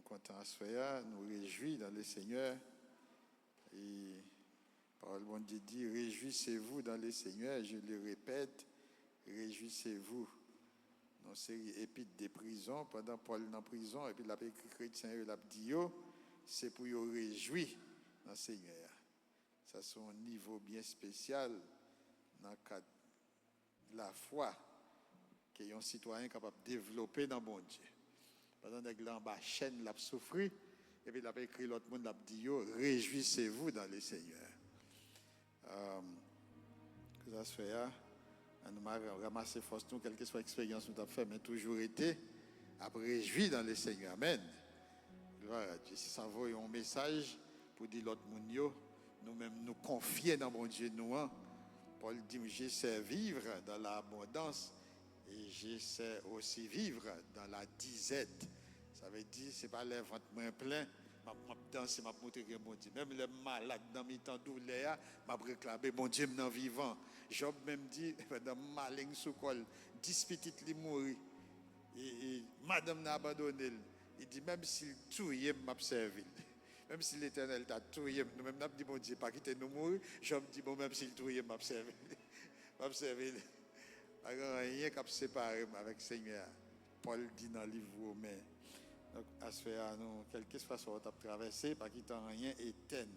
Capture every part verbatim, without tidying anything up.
Kontan aswè a, nou rejwi dans le Seigneur. E pawòl Bondye di, réjouissez-vous dans le Seigneur, je le répète, réjouissez-vous. Yon seri epit de prizon, pandan Pòl nan prizon, epi l ap ekri kretyen yo, l ap di yo, se pou yo rejwi nan Senyè a. Sa se yon nivo byen espesyal nan kad lafwa ke yon sitwayen kapab devlope nan Bondye. Pandan nèg la anba chèn, l ap soufri, epi l ap ekri lòt moun, l ap di yo, réjouissez-vous dans le Seigneur. Kesaswa, ann ma-, ranmase fòs nou, kèlkeswa eksperyans nou t ap fè, men toujou rete ap rejwi dans le Seigneur. Amèn. Glwa a Dye. Se sa voye yon mesaj pou di lòt moun yo, nou menm nou konfye nan Bondye nou an. Pòl di, je sais vivre dans l'abondance et je sais aussi vivre dans la disette. Sa vle di, se pa lè vant mwen plen, m ap, m ap danse, m ap montre gen Bondye. Menm lè m malad nan mitan doulè a, m ap reklame Bondye m nan vivan. Jòb menm di, pandan m maleng sou kò l, dis pitit li mouri. E, e madanm nan abandone l. Li di, menm si l touye m, m ap sèvi l. Menm si Letènèl ta touye m, nou menm n ap di Bondye, pa kite nou mouri. Jòb di, bon, menm si l touye m, m ap sèvi l. M ap sèvi l. Pa gen anyen k ap separe m avèk Senyè a. Pòl di nan liv Women. Donk, aswè a, nou, kèlkeswa sa w t ap travèse, pa kite anyen etèn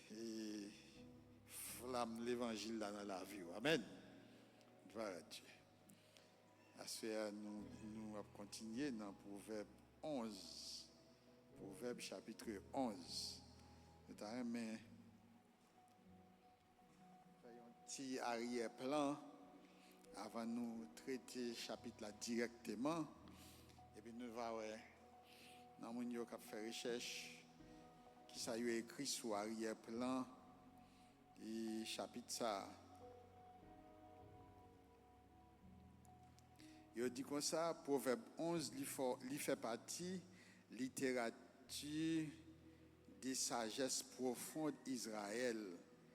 e flanm levanjil la nan lavi w. Amèn. Glwa a Dye. Aswè a, nou, nou ap kontinye nan Pwovèb onz. Pwovèb chapit onz. Nou ta renmen fè yon ti aryè plan avan nou trete chapit la dirèkteman. Epi nou va wè nan moun yo k ap fè rechèch, kisa yo ekri sou aryè plan e chapit sa a. Yo di konsa, Pwovèb onz, li fò, li fè pati literati de sajès pwofond Izrayèl,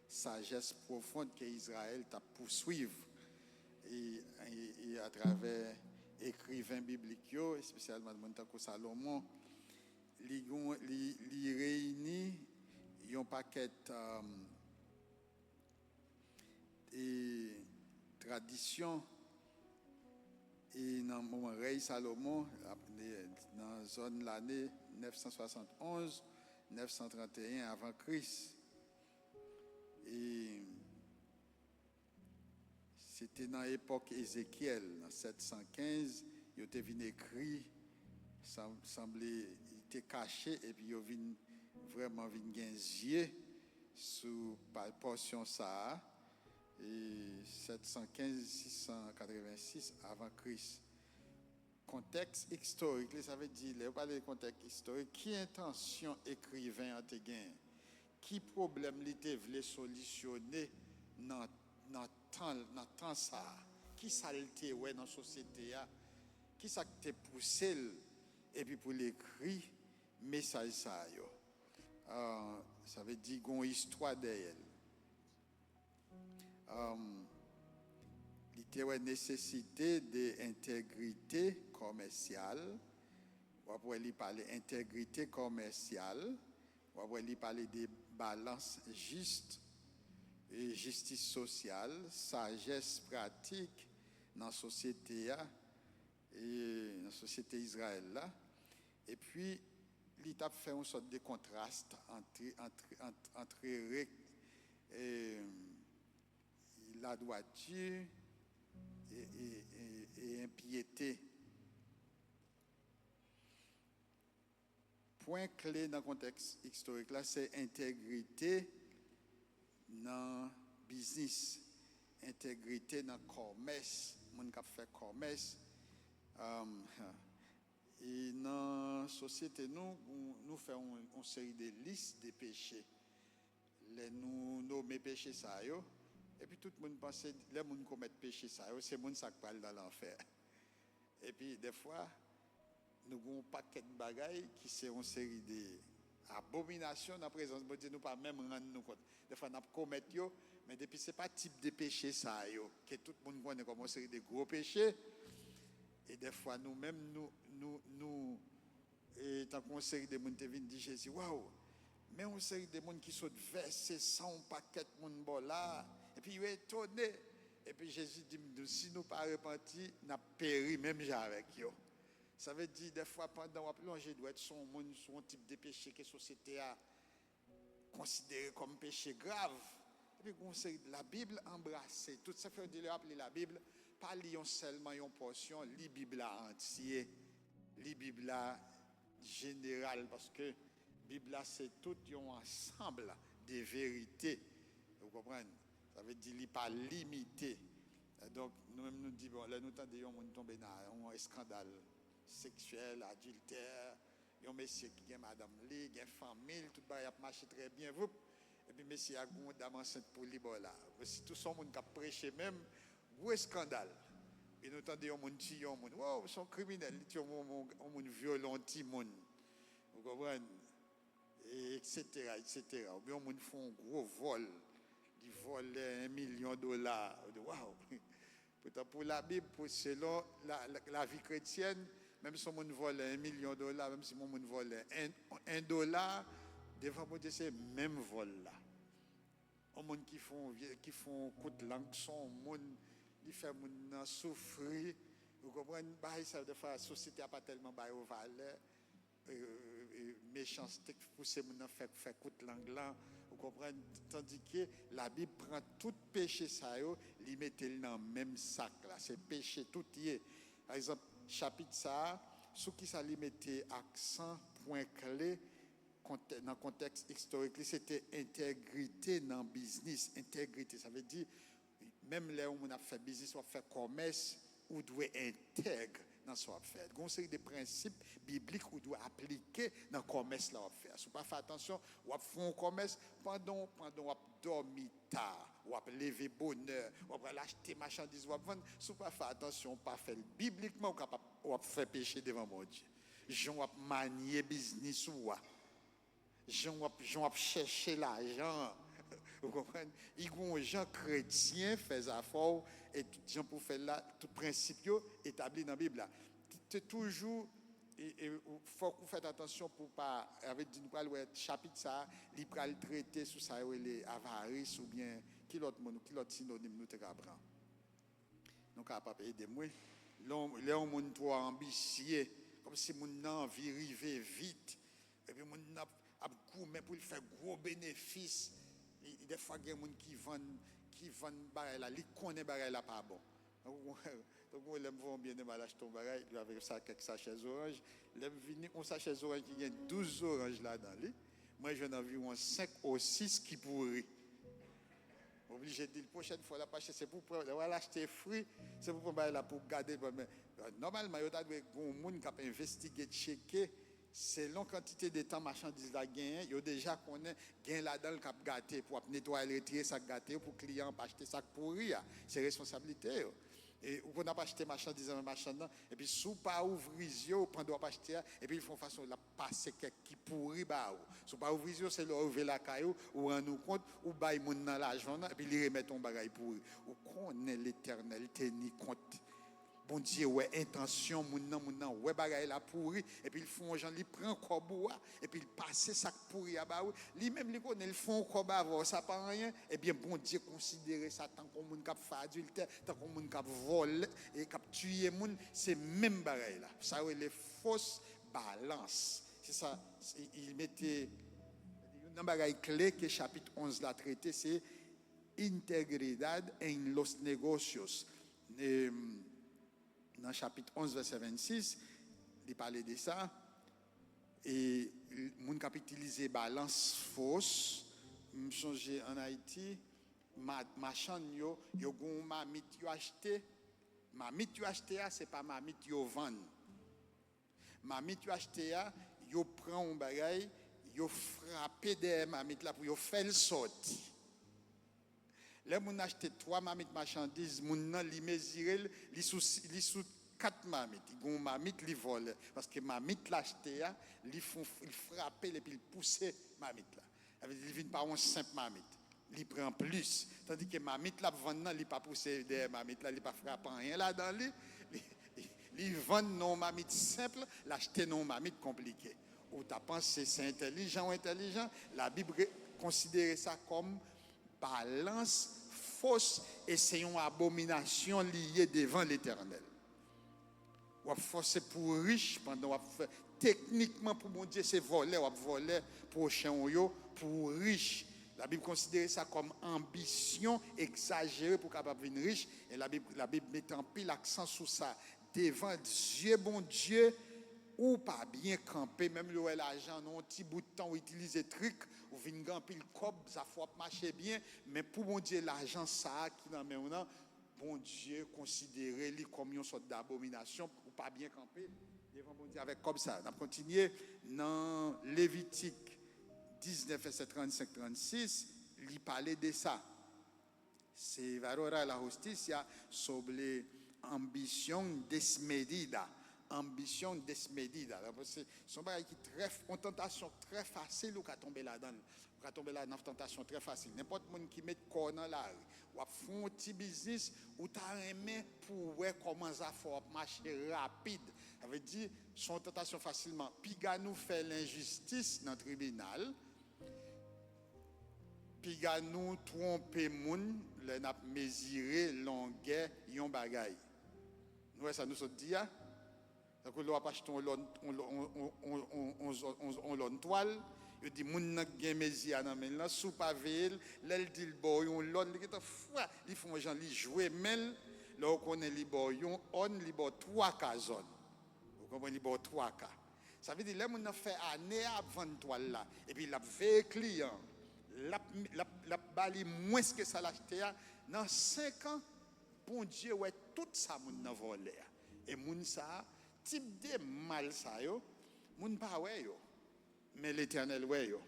sajès pwofond ke Izrayèl t ap pouswiv e, e, e atravè ekriven biblik yo, espesyalman moun tankou Salomon, li, gon- li, li reyini yon pakèt, um, e tradisyon, e nan moman rèy Salomon, ap- e nan zòn lane nèf san swasantonz, nèf san tranteyen avan Kris. E se te nan epòk Ezekyèl, nan sèt san kenz, yo te vin ekri, san- sanble li te kache, epi yo vin vrèman vin gen zye sou pa- pòsyon sa a, e sèt san kenz, sis san katrevensis avan Kris. Kontèks istorik li, sa vle di, lè yo pale de kontèks istorik, ki entansyon ekriven an te genyen? Ki pwoblèm li te vle solisyone nan, nan tan, nan tan sa a? Kisa l te wè nan sosyete a? Kisa k te pouse l epi pou l ekri mesaj sa yo? Ah, sa vle di gon istwa dèyè l. Am, li te wè nesesite de entegrite kòmèsyal. W ap wè li pale entegrite kòmèsyal. W ap wè li pale de balans jis, e jistis sosyal, sajès pratik nan sosyete a, e nan sosyete Izrayèl la. Epi, li t ap fè yon sòt de kontrast ant, ant, ant, ant re- e, ladwati e, e, e, e enpyete. Pwen kle nan kontèks istorik la, se entegrite nan biznis, entegrite nan kòmès, moun k ap fè kòmès. Am, e nan sosyete nou, nou, nou fè yon, yon seri de lis de peche. Lè nou nome peche sa yo, epi tout moun panse, lè moun komèt peche sa yo, se moun sa k pral nan lanfè. Epi, dèfwa, nou gen yon pakèt bagay ki se yon seri de abominasyon nan prezans Bondye, nou pa menm rann nou kont. Dèfwa, n ap komèt yo, men depi se pa tip de peche sa yo, ke tout moun konnen kòm yon seri de gwo peche, e dèfwa, nou menm, nou, nou, nou, Tankou yon seri de moun te vin di Jezi, "Waw, men yon seri de moun ki sot vèse san yon pakèt moun bò la a, epi yo etone." Epi Jezi di, "Nou, si nou pa repanti, n ap peri menm jan avèk yo." Sa vle di, dèfwa, pandan w ap lonje dwèt sou yon moun, sou yon tip de peche ke sosyete a konsidere kòm peche grav, epi gen yon seri, Labib anbrase tout. Sa fè yo di lè w ap li Labib, pa li yon sèlman yon pòsyon, li Bib la antye, li Bib la jeneral, paske Bib la se tout yon ansanm de verite. Ou konprann? Sa vle di li pa limite. Donk, nou menm nou di, bon, lè nou tande yon moun tonbe nan yon eskandal seksyèl, adiltè, yon mesye ki gen madanm li, gen fanmi l, tout bagay ap mache trè byen, voup, epi mesye a gen yon dam ansent pou li bò la. Sitou se yon moun k ap preche menm, gwo eskandal. E nou tande yon moun tiye yon moun. Wow, se yon kriminèl, li tiye yon moun, yon moun vyole yon timoun. Ou konprann? E etsetera, etsetera. Oubyen yon moun fè yon gwo vòl, li vòlè yon milyon dola. Ou di, waw! Poutan, pou Labib, pou, selon la, la, lavi kretyèn, menm si yon moun vòlè yon milyon dola, menm si yon moun vòlè en, en dola, devan Bondye, se menm vòl la. Yon moun ki fè yon vye, ki fè yon kout lang sou yon moun, li fè moun nan soufri. Ou konprann? Bagay sa yo, dèfwa, sosyete a pa tèlman ba yo valè. E, e, mechanste k pouse moun nan fè, fè kout lang lan, ou konprann? Tandike Labib pran tout peche sa yo, li mete l nan menm sak la. Se peche tout ye. Pa egzanp, chapit sa a, sou kisa li mete aksan, pwen kle, kontè-, nan kontèks istorik li, se te entegrite nan biznis. Entegrite, sa vle di, menm lè yon moun ap fè biznis, w ap fè kòmès, ou dwe entèg nan sa w ap fè. Gen yon seri de prensip biblik ou dwe aplike nan kòmès la w ap fè a. Si w pa fè atansyon, w ap fè yon kòmès pandan, pandan w ap dòmi ta, w ap leve bonè, w ap al achte machandiz w ap vann. Si w pa fè atansyon, w pa fè l biblikman, w kapab, w ap fè peche devan Bondye. Jan w ap manye biznis ou a, jan w ap, jan w ap chèche lajan an. Ou konprann? Li gon jan kretyen fè zafè w, e tout jan pou w fè l la, tout prensip yo etabli nan Bib la. Te, te toujou, e, e, ou, fòk ou fè atansyon pou w pa, sa vle di nou pral wè chapit sa a, li pral trete sou sa yo rele avaris oubyen ki lòt mo, ki lòt sinonim nou te ka pran. Nou kapab ede m, wi. Lè yon, lè yon moun twò anbisye, kòmsi moun nan anvi rive vit, epi moun nan ap, ap goumen pou l fè gwo benefis. Li, dèfwa gen moun ki vann, ki vann bagay la, li konnen bagay la pa bon. Tankou, tankou lè m voye yon byeneme al achte yon bagay, li avèk sa, kèk sachè zoranj. Lè m vini, yon sachè zoranj ki gen douz zoranj ladan li, mwen jwenn anviwon senk ou sis ki pouri. Oblije di l pwochèn fwa l ap achte, se pou pran, lè w al achte fwi, se pou pran bagay la pou w gade. Nòmalman, yo ta dwe gen yon moun k ap envestige, tcheke, selon kantite de tan machandiz la genyen, yo deja konnen gen ladan l k ap gate, pou w ap netwaye l, retire sa k gate yo, pou kliyan an pa achte sa k pouri a. Se responsablite yo. E ou konn ap achte machandiz nan men machann nan, epi si w pa ouvri zye w pandan w ap achte a, epi l fè yon fason l ap pase kèk ki pouri ba ou. Si w pa ouvri zye w, se lè w rive lakay ou, ou rann ou kont, ou bay moun nan lajan w nan, epi li remèt ou yon bagay pouri. Ou konnen Letènèl teni kont. Bondye wè entansyon moun nan, moun nan wè bagay la pouri, epi l fè yon jan, li pran kòb ou a, epi l pase sa k pouri a ba ou. Li menm, li konnen l fè yon kòb avè w, sa pa anyen. Ebyen, Bondye konsidere sa tankou yon moun k ap fè adiltè, tankou yon moun k ap vòlè e k ap tiye moun. Se menm bagay la. Sa yo rele fos balans. Se sa, se, li mete, youn nan bagay kle ke chapit onz la trete, se integridad en los negocios. E, nan chapit onz, vèsè vennsis, li pale de sa. E moun k ap itilize balans fos, m sonje ann Ayiti, ma-, machann yo, yo gen yon mamit yo achte. Mamit yo achte a, se pa mamit yo vann. Mamit yo achte a, yo pran yon bagay, yo frape dèyè mamit la pou yo fè l sòti. Lè moun achte twa mamit machandiz, moun nan, li mezire l, li sou, li sou kat mamit. Li gen yon mamit, li vòlè. Paske mamit l achte a, li fon, li frape l epi l pouse mamit la. Sa vle di, li vin pa yon senp mamit. Li pran plis. Tandike mamit l ap vann nan, li pa pouse dèyè mamit la, li pa frape anyen ladan li. Li, li, li vann nan yon mamit senp, l achte nan yon mamit konplike. Ou ta panse se entèlijan ou entèlijan, Labib re- konsidere sa kòm balans fos, e se yon abominasyon li ye devan Letènèl. W ap fòse pou w rich pandan w ap fè, teknikman, pou Bondye, se vòlè, w ap vòlè pwochen w yo pou w rich. Labib konsidere sa kòm anbisyon egzajere pou w kapab vin rich, e Labib, Labib mete anpil aksan sou sa. Devan zye Bondye, ou pa byen kanpe, menm lè w wè lajan nan yon ti bout tan ou itilize trik, ou vin gen anpil kòb, zafè w ap mache byen, men pou Bondye, lajan sa a ki nan men w nan, Bondye konsidere li kòm yon sòt dabominasyon, ou pa byen kanpe devan Bondye avèk kòb sa a. N ap kontinye nan Levitik diznèf, vèsè trannsenk, trannsis, li pale de sa. Se valora la justicia sobre ambición desmedida. Ambición desmedida. Se, se yon bagay ki trè, yon tantasyon trè fasil ou ka tonbe ladan l. Ou ka tonbe la nan tantasyon trè fasil. Nenpòt moun ki met kò w nan lari, w ap fè yon ti biznis, ou ta renmen pou w wè kòman zafè w ap mache rapid. Sa vle di, se yon tantasyon fasilman. Piga nou fè lenjistis nan tribinal, piga nou twonpe moun lè n ap mezire longè yon bagay. Nou wè sa nou sot di a? Tankou lè w ap achte yon lòn, yon lòn, yon, yon, yon, yon, yon, yon lòn twal, yo di moun nan k gen mezi a nan men l lan, si w pa veye l, lè l di l ba w yon lòn, li gentan fwa, li fè yon jan, li jwe men l, lè w konnen li ba w yon òn, li ba w twa ka zòn. Ou konprann, li ba w twa ka. Sa vle di, lè moun nan fè ane a ap vann twal la, epi l ap veye kliyan, l ap, l ap, l ap ba li mwens ke sa l achte a, nan senk an, Bondye wè tout sa moun nan vòlè a. E moun sa a, tip de mal sa yo, moun pa wè yo, men Letènèl wè yo.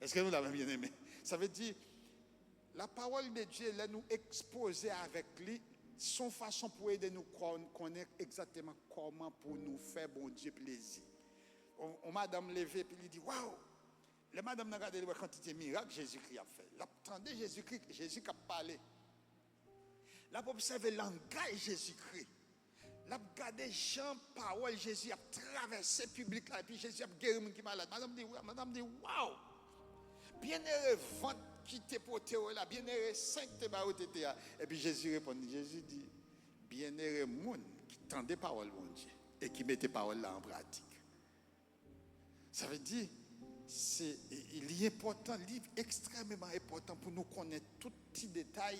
Èske nou la, mè byeneme? Sa vle di, la parole de Dieu, lè nou ekspoze avèk li, se yon fason pou ede nou kon- konnen egzakteman kòman pou nou fè Bondye plezi. On, on madanm leve epi li di, waw! Lè madanm nan gade, li wè kantite mirak Jezikri ap fè. L ap tande Jezikri, Jezi k ap pale. L ap obsève langaj Jezikri. L ap gade jan pawòl Jezi ap travèse piblik la, epi Jezi ap geri moun ki malad. Madanm di, madanm di, waw! Byennere vant ki te pote w la, byennere sen ki te ba ou tete a. Epi Jezi reponn, Jezi di, byennere moun ki tande pawòl Bondye e ki mete pawòl la an pratik. Sa vle di, se, li enpòtan, li ekstrèmeman enpòtan pou nou konnen tout ti detay.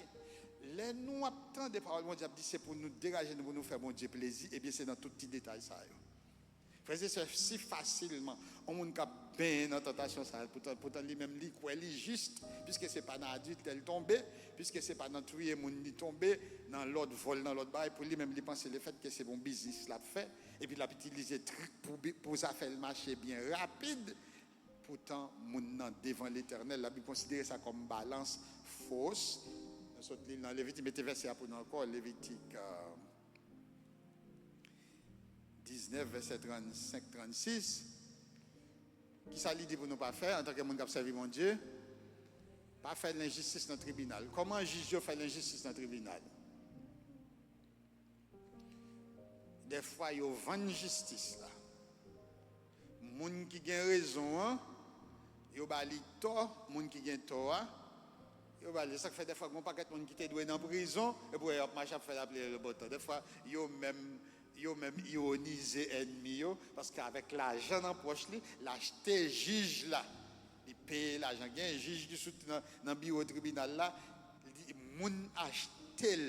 Lè nou ap tande pawòl Bondye ap di se pou nou degaje nou, pou nou fè Bondye plezi, ebyen se nan tout ti detay sa yo. Frè e sè, si fasilman yon moun k ap benyen nan tantasyon sa a, poutan, poutan li menm li kwè li jis, piske se pa nan adiltè l tonbe, piske se pa nan touye moun li tonbe, nan lòt vòl, nan lòt bagay, pou li menm li panse lefètke se bon biznis l ap fè, epi l ap itilize trik pou, pou zafè l mache byen rapid. Poutan, moun nan devan Letènèl, Labib konsidere sa kòm balans fos. Nou sot li l nan Levitik, mete vèsè a pou nou ankò, Levitik, euh, diznèf, vèsè trannsenk, trannsis. Kisa li di pou nou pa fè antanke moun k ap sèvi Bondye? Pa fè lenjistis nan tribinal. Kòman jij yo fè lenjistis nan tribinal? Dèfwa, yo vann jistis la. Moun ki gen rezon an, yo ba li tò, moun ki gen tò a, yo ba li. Sa k fè dèfwa, gen yon pakèt moun ki te dwe nan prizon, epi w wè y ap mache ap fè lapli e le bon tan. Dèfwa, yo menm, yo menm ironize ènmi yo, paske avèk lajan nan pòch li, l achte jij la. Li peye lajan. Gen jij ki sot nan, nan biwo tribinal la, li, moun achte l.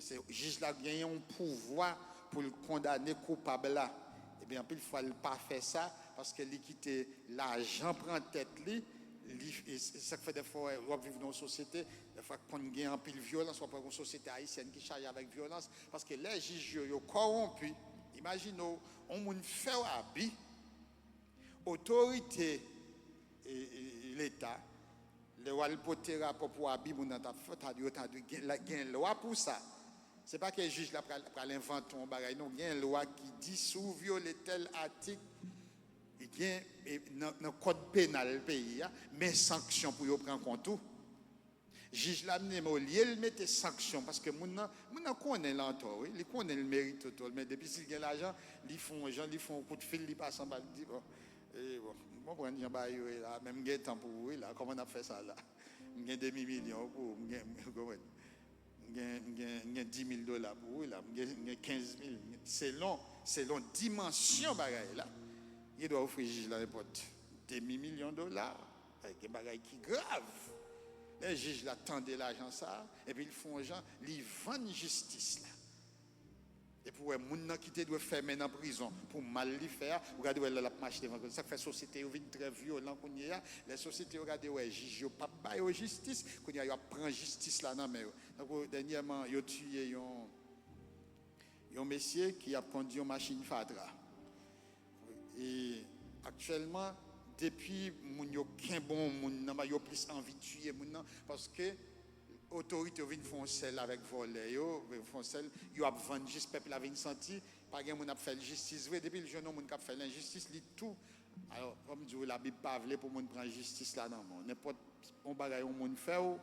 Se, jij la genyen yon pouvwa pou l kondane koupab la. Ebyen, anpil fwa, li pa fè sa, paske li kite lajan pran tèt li. Li, e, e sa k fè dèfwa w ap viv nan yon sosyete, dèfwa konn gen anpil vyolans, w ap wè yon sosyete ayisyèn ki chaje avèk vyolans, paske lè jij yo, yo kòwonpi, imajine w, yon moun fè w abi, otorite, e, e, Leta, lè w al pote rapò pou abi moun nan t ap fè, ta, yo ta dwe gen, la, gen lwa pou sa. Se pa ke jij la pral, pral envante yon bagay, non. Gen lwa ki di si w vyole tèl atik, gen, e, nan, nan kòd penal peyi a, men sanksyon pou yo pran kont ou. Jij la menm, olye l mete sanksyon, paske moun nan, moun nan konnen l antò, wi, li konnen l merite tò l, men depi si l gen lajan, li fè yon jan, li fè yon kout fil, li pase anba, li di, bon, e, bon, m konprann jan bagay yo ye la, men m gen tan pou ou, wi, la, kòman n ap fè sa la? M gen demi milyon pou ou, m gen, m gen, m gen, m gen dis mil dola pou ou, wi, la, m gen, m gen kenz mil, selon, selon dimansyon bagay la, li dwe ofri jij la nenpòt demi milyon dola. Gen bagay ki grav. Lè jij la tande lajan sa a, epi l fè yon jan, li vann jistis la. Epi w wè moun nan ki te dwe fèmen nan prizon pou mal li fè a, ou gade wè lè l ap mache devan. Sa k fè sosyete yo vin trè vyolan kounye a. Lè sosyete yo gade wè jij yo p ap ba yo jistis, kounye a y ap pran jistis la nan men yo. Tankou dènyèman, yo tiye yon, yon mesye ki ap kondi yon machin fatra. E aktyèlman, depi moun yo kenbe yon moun nan, yo plis anvi tiye moun nan, paske otorite yo vin fè yon sèl avèk vòlè yo, vin fè yon sèl, yo ap vann jis pèp la vin santi, pa gen moun ap fè l jistis vre, depi l jwenn yon moun k ap fè l enjistis, li tou. Alò, kòm di w, Labib pa vle pou moun pran jistis la nan men w. Nenpòt yon bagay yon moun fè w,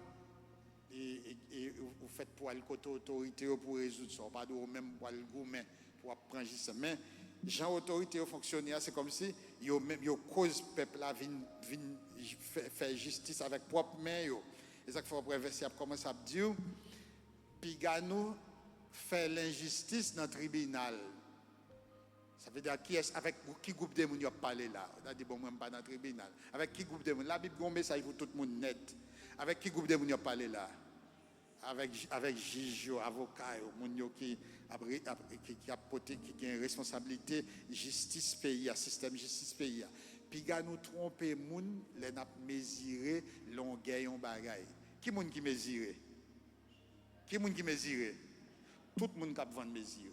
e, e, e ou fèt pou al kote otorite yo pou rezoud sa. Ou pa dwe ou menm pou al goumen pou w ap pran jistis. Men, jan otorite yo fonksyone a, se kòmsi yo menm, yo koz pèp la vin, vin fè, fè jistis avèk pwòp men yo. E sa k fè w ap wè vèsè ap kòmanse ap di w, piga nou fè lenjistis nan tribinal. Sa vle di, ak kiyès, avèk ki gwoup de moun y ap pale la? Ou ta di, bon, mwen, m pa nan tribinal. Avèk ki gwoup de moun? Labib gen yon mesaj pou tout moun nèt. Avèk ki gwoup de moun y ap pale la? Avèk, avèk jij yo, avoka yo, moun yo ki ap, ap, ki, ki ap pote, ki gen responsablite jistis peyi a, sistèm jistis peyi a. Piga nou twonpe moun lè n ap mezire longè yon bagay. Ki moun ki mezire? Ki moun ki mezire? Tout moun k ap vann mezire.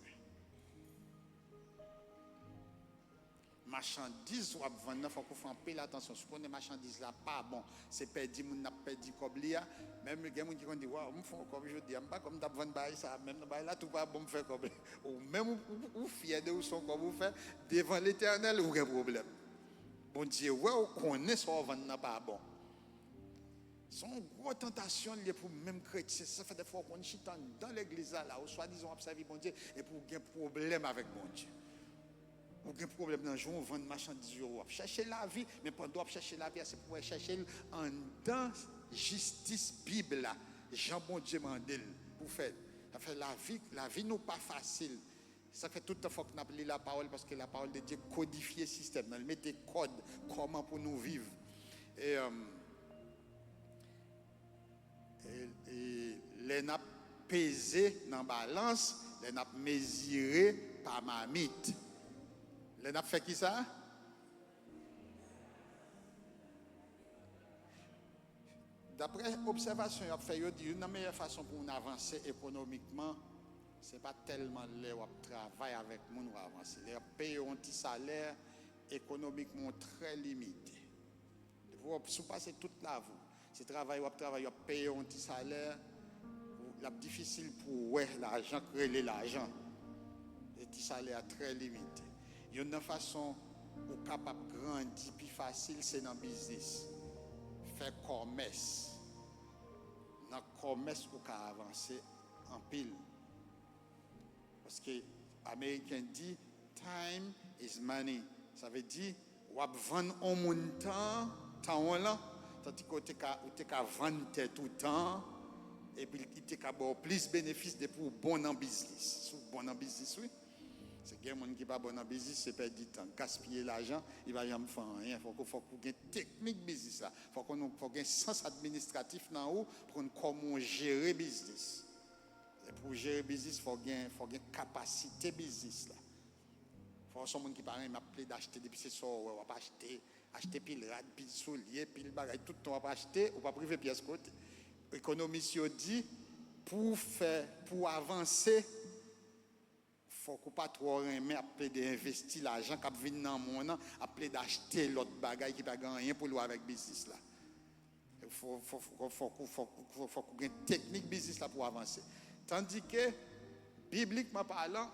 Machandiz w ap vann nan, fòk ou fè anpil atansyon. Si w konnen machandiz la pa bon, se pèdi moun nan ap pèdi kòb li a. Menm gen moun ki konn di, waw, m fè yon kòb jodi a, m pa kwè m t ap vann bagay sa a, menm nan bagay la tou pa bon m fè kòb. Ou menm ou, ou, ou fyè de ou, se yon kòb ou fè, devan Letènèl ou gen pwoblèm. Bondye wè w, konnen sa w vann nan pa bon. Se yon gwo tantasyon li ye pou menm kretyen. Se sa fè dèfwa w konn chita anndan legliz la, la ou swadizan w ap sèvi Bondye, epi w gen pwoblèm avèk Bondye. Ou gen pwoblèm nan jan w vann machandiz yo. W ap chèche lavi, men pandan w ap chèche lavi a, se pou w al chèche l anndan jistis Bib la, jan Bondye mande l pou fè l. Sa fè lavi, lavi nou pa fasil. Se sa k fè tout tan fòk n ap li lapawòl, paske lapawòl de Dye kodifye sistèm nan, li mete kòd kòman pou nou viv. E, e, e lè n ap peze nan balans, lè n ap mezire pa mamit, lè n ap fè ki sa? Daprè obsèvasyon y ap fè, yo di youn nan meyè fason pou moun avanse ekonomikman, se pa tèlman lè w ap travay avèk moun w avanse. Lè y ap peye w yon ti salè, ekonomikman w trè limite. Depi w ap, si w pase tout lavi w, se travay w ap travay, y ap peye w yon ti salè, l ap difisil pou w wè lajan k rele lajan. E ti salè a trè limite. Youn nan fason ou kapab grandi pi fasil, se nan biznis. Fè kòmès. Nan kòmès, ou ka avanse anpil. Paske Ameriken di, time is money. Sa vle di, w ap vann yon moun tan, tan w lan, tandiske w te ka, ou te ka vann tèt ou tan, epi li te ka ba w plis benefis depi w bon nan biznis. Si w bon nan biznis, wi. Se gen moun ki pa bon nan biznis, se pèdi tan, gaspiye lajan, li pa janm fè anyen. Fòk ou, fòk ou gen teknik biznis la. Fòk ou, fòk gen sans administratif nan ou pou konn kòman w jere biznis. E pou w jere biznis, fò w gen, fò w gen kapasite biznis la. Fò w se yon moun ki pa renmen ap plede achte, depi se sa w wè w ap achte, achte pil rad, pil soulye, pil bagay, tout tan w ap achte, ou p ap rive pyès kote. Ekonomis yo di, pou w fè, pou w avanse, fòk ou pa twò renmen ap plede envesti lajan k ap vin nan men w nan, ap plede achte lòt bagay ki pa gen anyen pou l wè avèk biznis la. Fò, fò, fò, fòk ou, fòk, fòk, fòk ou gen teknik biznis la pou w avanse. Tandike, biblikman palan,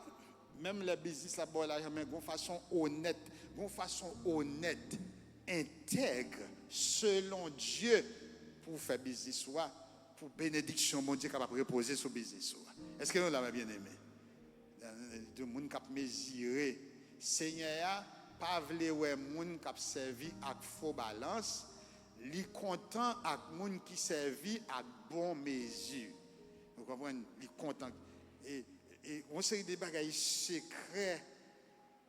menm lè biznis la ba w lajan, men gon fason onèt, gon fason onèt, entèg, selon Dye, pou w fè biznis ou a, pou benediksyon Bondye kapab repoze sou biznis ou a. Èske nou la, mè byeneme? Yon moun k ap mezire. Senyè a pa vle wè moun k ap sèvi ak fo balans. Li kontan ak moun ki sèvi ak bon mezi. Ou konprann? Li kontan. E, e yon seri de bagay sekrè.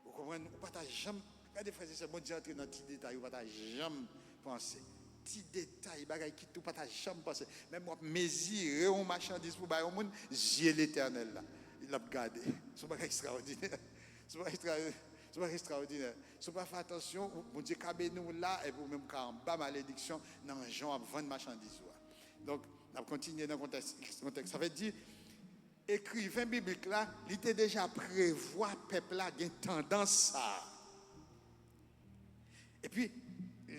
Ou konprann? Ou pa ta janm. Gade, frè e sè, Bondye antre nan ti detay ou pa ta janm panse. Ti detay, bagay ki ou pa ta janm panse. Menm w ap mezire yon machandiz pou bay yon moun, zye Letènèl la, l ap gade. Se yon bagay ekstraòdinè. Se yon bagay ekstra-, se yon bagay ekstraòdinè. Si w pa fè atansyon, ou, Bondye ka beni w la, epi ou menm ka anba malediksyon nan jan w ap vann machandiz ou a. Donk, n ap kontinye nan kontèks, kontèks. Sa vle di, ekriven biblik la, li te deja prevwa pèp la gen tandans sa a. Epi,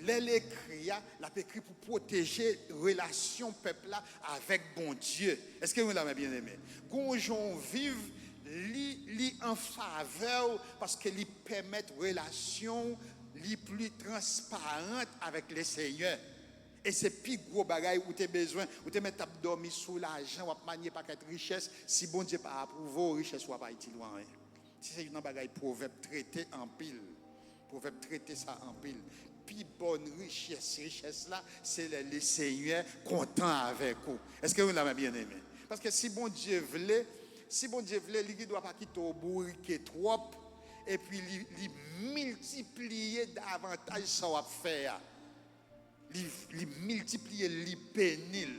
lè l ekri a, l ap ekri pou pwoteje relasyon pèp la avèk Bondye. Èske nou la, mè byeneme? Gon jan w viv, li, li an favè w paske li pèmèt relasyon w li pli transparant avèk Lesenyè. E se pi gwo bagay ou te bezwen. Ou te mèt ap dòmi sou lajan, w ap manye pakèt richès. Si Bondye pa apwouve w, richès ou a pa itil ou anyen. Se youn nan bagay Pwovèb trete anpil. Pwovèb trete sa anpil. Pi bòn richès, richès la, se lè Lesenyè kontan avèk ou. Èske nou la, mè byeneme? Paske si Bondye vle, si Bondye vle, li gen dwa pa kite w bourike twòp, epi li, li miltipliye davantaj sa w ap fè a. Li, li miltipliye l, li beni l.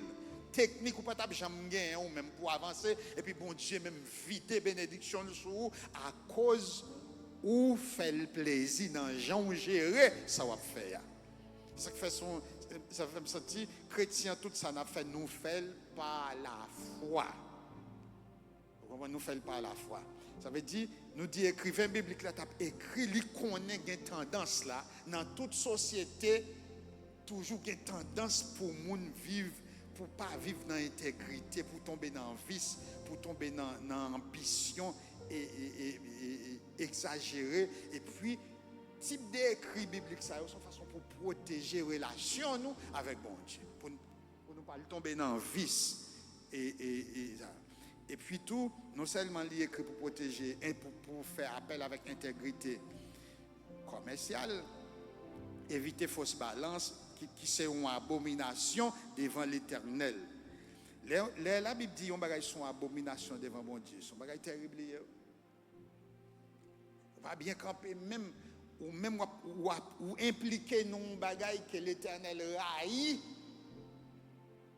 Teknik ou pa t ap janm genyen ou menm pou avanse, epi Bondye menm vide benediksyon l sou ou akoz ou fè l plezi nan jan w jere sa w ap fè a. Se sa k fè son, sa fè m santi kretyen, tout sa n ap fè, nou fè l pa lafwa. Ou konprann? Nou fè l pa lafwa. Sa vle di, nou di ekriven biblik la t ap ekri, li konnen gen tandans la, nan tout sosyete, toujou gen tandans pou moun viv, pou pa viv nan entegrite, pou tonbe nan vis, pou tonbe nan, nan anbisyon e, e, e, e, e egzajere. Epi, tip de ekri biblik sa yo, se yon fason pou pwoteje relasyon nou avèk Bondye. Pou pou nou pa al tonbe nan vis. E, e, e, sa. Epi tou, non sèlman li ekri pou pwoteje, e pou, pou fè apèl avèk entegrite kòmèsyal, evite fos balans, ki, ki se yon abominasyon devan Letènèl. Lè, lè Labib di yon bagay se yon abominasyon devan Bondye, se yon bagay tèrib li ye. Ou pa byen kanpe menm. Ou menm w ap, w ap, ou enplike nan yon bagay ke Letènèl rayi.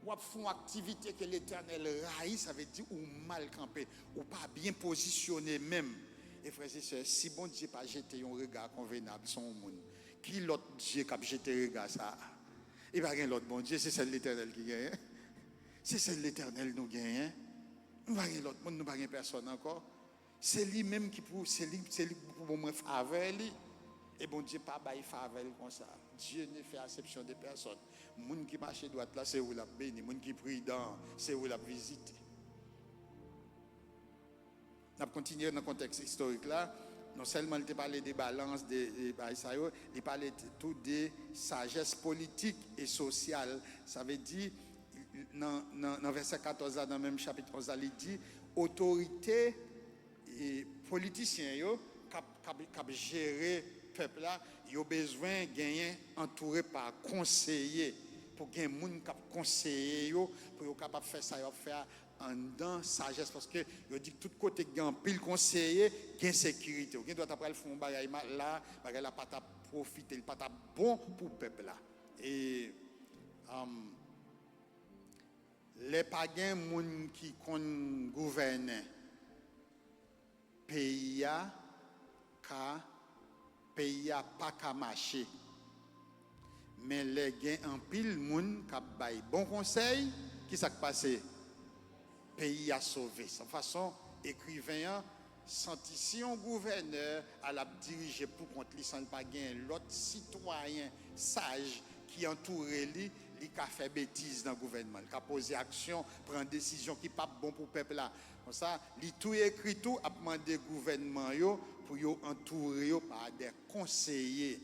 W ap fè yon aktivite ke Letènèl rayi, sa vle di ou mal kanpe. Ou pa byen pozisyone menm. E frè e sè, si Bondye pa jete yon rega konvenab sou yon moun, ki lòt Dye k ap jete rega sa a? E pa gen lòt Bondye, se sèl Letènèl ki genyen. Se sèl Letènèl nou genyen. Nou pa gen lòt moun, nou pa gen pèsòn ankò. Se li menm ki pou, se li, se li ki pou ban mwen favè li. E Bondye pa bay favè l konsa. Dieu ne fait acception de personne. Moun ki mache dwat la, se ou l ap beni. Moun ki pridan, se ou l ap vizite. N ap kontinye nan kontèks istorik la. Non sèlman li te pale de balans, de, de bagay sa yo, li pale t-, tou de sajès politik e sosyal. Sa vle di, nan, nan, nan vèsè katòz la, nan menm chapit onz la, li di, otorite e politisyen yo k ap, k ap, k ap jere pèp la, yo bezwen genyen antoure pa konseye, pou gen moun k ap konseye yo, pou yo kapab fè sa y ap fè a anndan sajès, paske yo di tout kote k gen anpil konseye, gen sekirite. Ou gen dwa ta pral fè yon bagay mal la, bagay la pa t ap pwofite, li pa t ap bon pou pèp la. E, um, lè pa gen moun ki konn gouvènen, peyi a ka, peyi a pa ka mache. Men lè gen anpil moun k ap bay bon konsèy, ki sa k pase? Peyi a sove. Se yon fason ekriven an santi si yon gouvènè al ap dirije pou kont li san l pa gen lòt sitwayen saj ki antoure li, li ka fè betiz nan gouvènman. Li ka poze aksyon, pran desizyon ki p ap bon pou pèp la. Konsa, li tou ekri tou ap mande gouvènman yo pou yo antoure yo pa de konseye.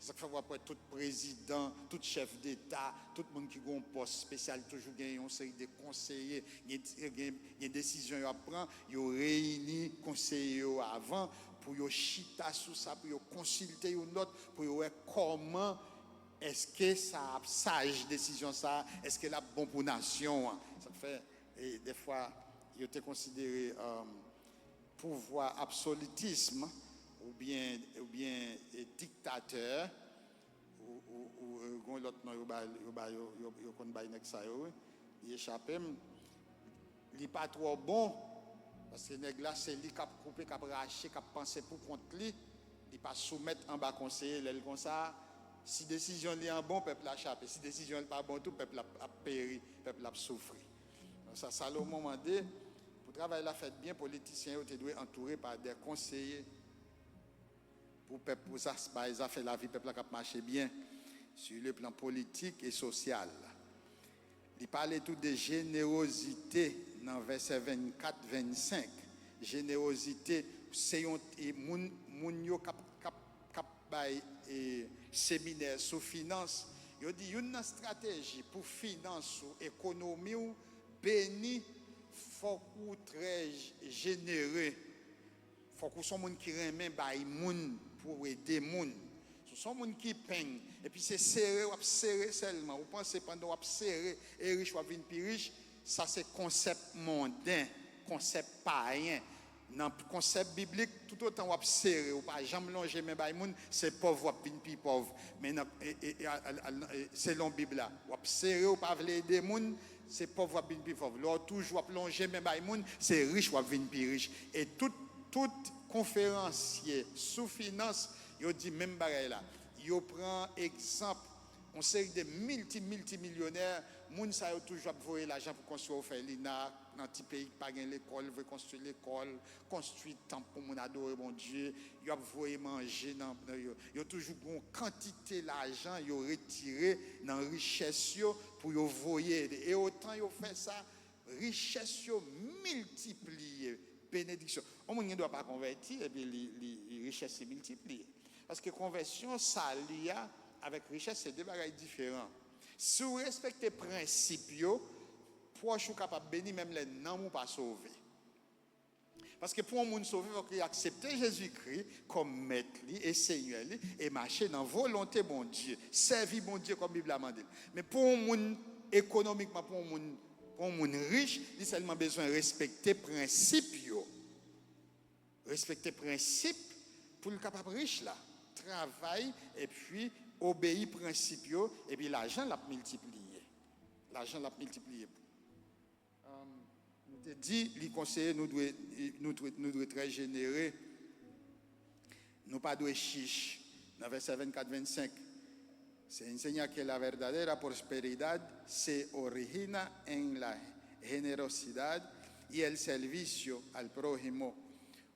Se sa k fè w ap wè tout prezidan, tout chèf deta, tout moun ki gen yon pòs espesyal toujou gen yon seri de konseye, gen, gen, gen desizyon yo ap pran, yo reyini konseye yo avan pou yo chita sou sa, pou yo konsilte youn lòt, pou yo wè kòman èske sa ap saj desizyon sa, èske l ap bon pou nasyon an. Sa k fè, e, defwa, yo te konsidere, um, pouvwa absolitism oubyen, oubyen e, diktatè, ou, ou, ou e, gon lòt non yo ba, yo ba, yo, yo, yo konn bay nèg sa yo, wi. Li echape m. Li pa twò bon, paske nèg la se li k ap koupe, k ap rache, k ap panse pou kont li. Li pa soumèt anba konseye. Lè l konsa, si desizyon li an bon, pèp la chape. Si desizyon l pa bon tou, pèp la ap peri, pèp la ap soufri. Donk sa, Salomon mande, pou travay la fèt byen, politisyen yo te dwe antoure pa de konseye pou pèp, pou sa, bay zafè lavi pèp la k ap mache byen, sur le plan politik e sosyal. Li pale tou de jenerozite nan vèsè vennkat, vennsenk. Jenerozite, se yon, e, moun, moun yo k ap, k ap, k ap bay, e, seminè sou finans. Yo di youn nan estrateji pou finans ou, ekonomi w beni, fòk ou trè j-, jenere. Fòk ou se yon moun ki renmen bay moun pou w ede moun. Si w se yon moun ki peng, epi se sere w ap sere sèlman, ou panse pandan w ap sere e rich w ap vin pi rich, sa se konsèp monden, konsèp payen. Nan konsèp biblik, toutotan w ap sere, ou pa janm lonje men bay moun, se pòv w ap vin pi pòv. Men nan, e, e, e, a, a, a, e, selon Bib la, w ap sere, ou pa vle ede moun, se pòv w ap vin pi pòv. Lè w toujou ap lonje men bay moun, se rich w ap vin pi rich. E tout, tout konferansye sou finans, yo di menm bagay la. Yo pran egzanp yon seri de milti, milti milyonè, moun sa yo toujou ap voye lajan pou konstwi òfelina, nan ti peyi ki pa gen lekòl, vle konstwi lekòl, konstwi tanp pou moun adore Bondye, yo ap voye manje nan, nan yo, yo toujou gen yon kantite lajan yo retire nan richès yo pou yo voye ede. E otan yo fè sa, richès yo miltipliye, benediksyon. Yon moun gen dwa pa konvèti, epi li, li, li richès li miltipliye. Paske konvèsyon, sali a, avèk richès, se de bagay diferan. Si w respekte prensip yo, pwòch ou kapab beni menm lè nanm ou pa sove. Paske pou yon moun sove, fòk li aksepte Jezikri kòm mèt li e senyè li e mache nan volonte Bondye, sèvi Bondye kòm Bib la mande l. Men pou yon moun, ekonomikman, pou yon moun, pou yon moun rich, li sèlman bezwen respekte prensip yo. Respekte prensip pou l kapab rich la. Travay epi obeyi prensip yo, epi lajan l ap miltipliye. Lajan l ap miltipliye. Um, nou te di, li konseye nou dwe, nou dwe, nou dwe trè jenere. Nou pa dwe chich. Nan vèsè vennkat, vennsenk, se enseña que la verdadera prosperidad se origina en la generosidad y el servicio al prójimo.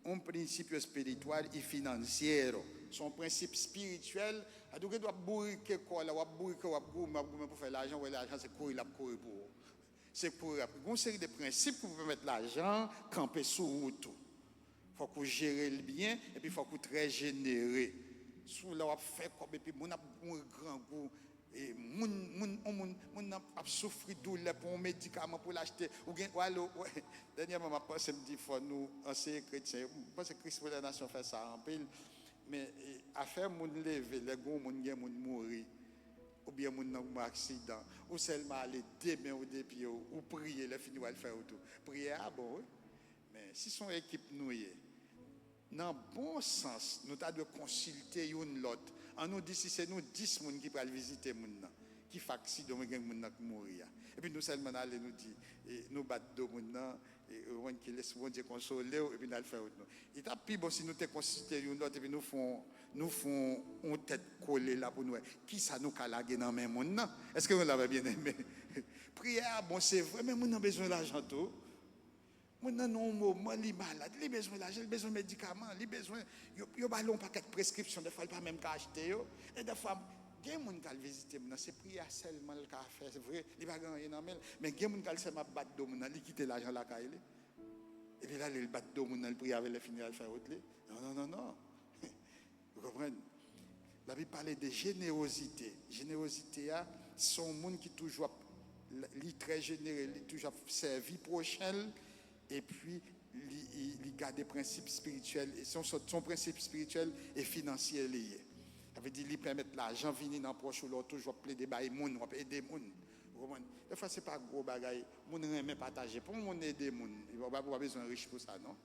Un principio espiritual y financiero. Se yon prensip espirityèl. Adou gen dwa ap bourike kò w la, w ap bourike, w ap goumen, w ap goumen pou fè lajan, w wè lajan se kouri l ap kouri pou ou. Se kouri l ap. Gen yon seri de prensip pou pèmèt lajan an kanpe sou wout ou. Fòk ou jere l byen, epi fòk ou trè jenere. Sou lè w ap fè kòb, epi moun ap mouri grangou, e moun, moun, on moun, moun nan ap soufri doulè pou yon medikaman pou l achte. Ou gen, w ale, w, dènyèman, m ap panse, m di fò nou anseye kretyen yo. M panse Kris pou lè nasyon fè sa anpil. Men, e, afè moun leve, lè gen yon moun, gen moun mouri, oubyen moun nan gen aksidan, ou sèlman ale de men w, de pye w, ou priye, lè fini w al fè wout ou. Priyè a bon, wi. Men, si se yon ekip nou ye, nan bon sans, nou ta dwe konsilte youn lòt. Ann nou di si se nou dis moun ki pral vizite moun nan, ki fè aksidan oubyen gen moun nan k mouri a. Epi nou sèlman n ale, nou di, e, nou bat do moun nan, e, ou konprann, ke lespri Bondye konsole w, epi n al fè wout nou. Li t ap pi bon si nou te konsilte youn lòt, epi nou fè yon, nou fè yon, yon tèt kole la pou nou wè kisa nou ka lage nan men moun nan. Èske nou la, mè byeneme? Priyè a bon, se vre, men moun nan bezwen lajan tou. Moun nan, nan yon moman, li malad, li bezwen lajan, li bezwen medikaman, li bezwen, yo, yo ba l yon pakèt preskripsyon, dèfwa li pa menm ka achte yo. E dèfwa, gen moun k al vizite moun nan, se priyè a sèlman l ka fè, se vre, li pa gen anyen nan men l. Men gen moun k al sèlman ap bat do moun nan, li kite lajan lakay li. Epi l ale, l bat do moun nan, l priye avè l, lè fini, l al fè wout li. Non, non, non, non. Ou konprann? Labib pale de jenerozite. Jenerozite a, se yon moun ki toujou ap, li trè jenere, li toujou ap sèvi pwochen l, epi li, li, li gade prensip espirityèl, e se yon sòt, se yon prensip espirityèl e finansye li ye. Sa vle di, li pèmèt lajan vini nan pòch ou lè w toujou ap plede bay moun, w ap ede moun. Ou konprann? Defwa, se pa gwo bagay. Moun renmen pataje. Pou yon moun ede moun, ou pa, ou pa bezwen rich pou sa, non.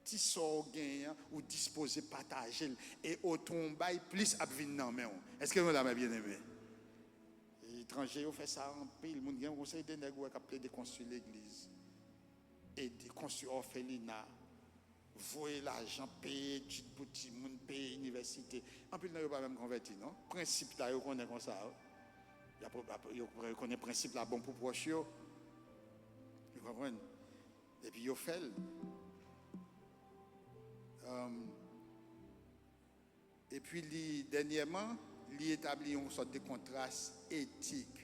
Ti sa w genyen an, ou dispoze pataje l. E otan w bay, plis ap vin nan men w. Èske nou la, mè byeneme? Etranje yo fè sa anpil. Moun gen yon seri de nèg ou wè k ap plede konstwi legliz, ede konstwi òfelina, voye lajan, peye etid pou timoun, peye inivèsite. Anpil nan yo pa menm konvèti, non. Prensip la, yo konnen konsa, wi. Y ap, ap, yo, yo konnen prensip la bon pou pwòch yo. Ou konprann? Epi yo fè l. Em, epi li, dènyèman, li etabli yon sòt de kontras etik.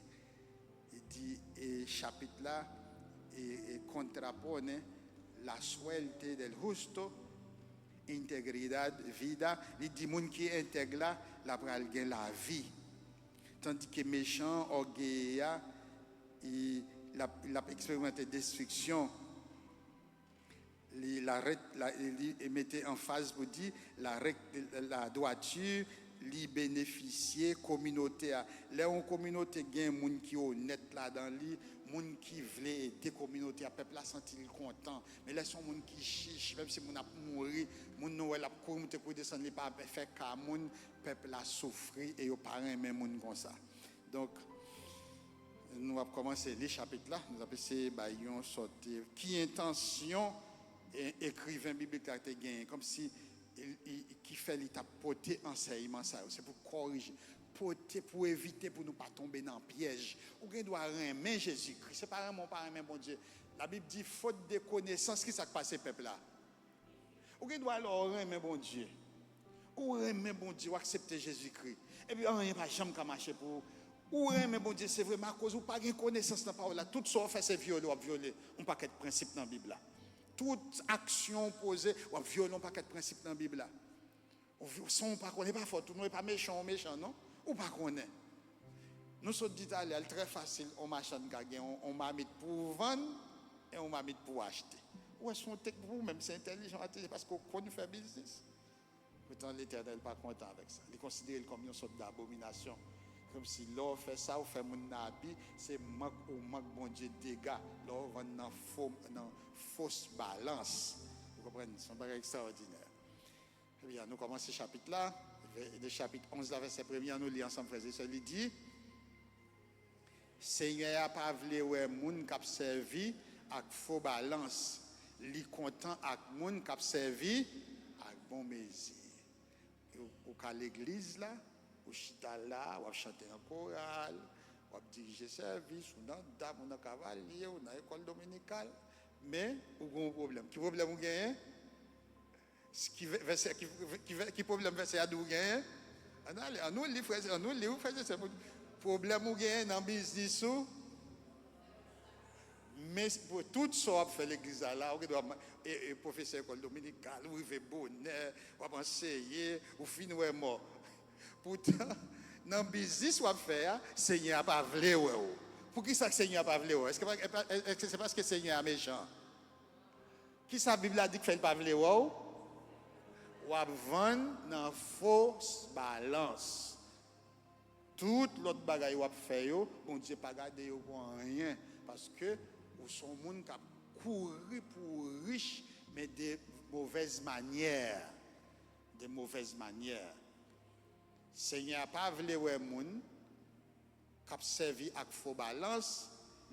Li di, e, chapit la, e, e, contrapone la suerte del justo, integridad, vida. Li di moun ki entèg la, l ap pral gen lavi. Tandike mechan, ògeye a, e, l ap, l ap eksperimante destriksyon. Li, la, ret- la, li mete anfaz pou di la, rek- la dwati, li benefisye kominote a. Lè yon kominote gen moun ki onèt ladan li, moun ki vle ede kominote a, pèp la santi l kontan. Men lè se yon moun ki chich, menm si moun ap mouri, moun nou wè l ap kouri moute kouri desann, li pa fè ka moun, pèp la soufri e yo pa renmen moun konsa. Donk, nou ap kòmanse li chapit la, nou ap eseye bay yon sòt, eh, ki entansyon, eh, ekriven biblik la te genyen, kòmsi, eh, eh, ki fè li t ap pote ansèyman sa yo. Se pou kòrije, pote pou evite pou nou pa tonbe nan pyèj. Ou gen dwa renmen Jezikri, se pa renmen ou pa renmen Bondye. Labib di, faute de connaissance, ki sa k pase pèp la? Ou gen dwa lè w renmen Bondye. Ou renmen Bondye, w aksepte Jezikri. Epi anyen pa janm ka mache pou ou. Ou renmen Bondye, se vre, men akoz ou pa gen konesans nan pawòl la, tout sa w fè se vyole w ap vyole yon pakèt prensip nan Bib la. Tout aksyon w poze, w ap vyole yon pakèt prensip nan Bib la. Ou vy- san w pa konnen, pa fòt ou non, e pa mechan w mechan non. Ou pa konnen. Nou sot di talè a, l trè fasil, yon machann ka gen yon, yon mamit pou w vann e yon mamit pou w achte. Ou wè, se yon teknik, ou menm, se entèlijan w itilize paske w konn fè biznis. Poutan, Letènèl pa kontan avèk sa. Li konsidere l kòm yon sòt dabominasyon. Kòmsi lè w fè sa, ou fè moun nan abi, se mank ou mank Bondye dega lè w vann nan fo, nan fos balans. Ou konprann? Se yon bagay ekstraòdinè. Ebyen, nou kòmanse chapit la, vè- de chapit onz la, vèsè premye an, nou li ansanm, frè e sè, li di, Senyè a pa vle wè moun k ap sèvi ak fo balans, li kontan ak moun k ap sèvi ak bon mezi. Ou, ou ka legliz la, ou chita la, w ap chante nan koral, w ap dirije sèvis, ou nan dam, ou nan kavalye, ou nan ekòl dominikal, men ou gen yon pwoblèm. Ki pwoblèm ou genyen? Ki vè- vèsè, ki, ki, vè- ki pwoblèm vèsè a di w genyen? Ann ale, ann nou li, frè, ann nou li, wi, frè e sè, pou pwoblèm ou genyen nan biznis ou. Men s- pou tout sa w ap fè legliz la, la, ou gen dwa, e, e, pwofesè ekòl dominikal, ou rive bonè, w ap anseye, ou fin wè mò. Poutan, nan biznis w ap fè a, Senyè a pa vle wè w. Poukisa Senyè a pa vle wè w? Èske pa- èske se paske Senyè a mechan? Kisa Bib la di k fè l pa vle wè w? W ap vann nan fos balans. Tout lòt bagay w ap fè yo, Bondye pa gade yo pou anyen, paske ou se yon moun k ap kouri pou w rich, men de movèz manyè. De movèz manyè. Senyè a pa vle wè moun k ap sèvi ak fo balans,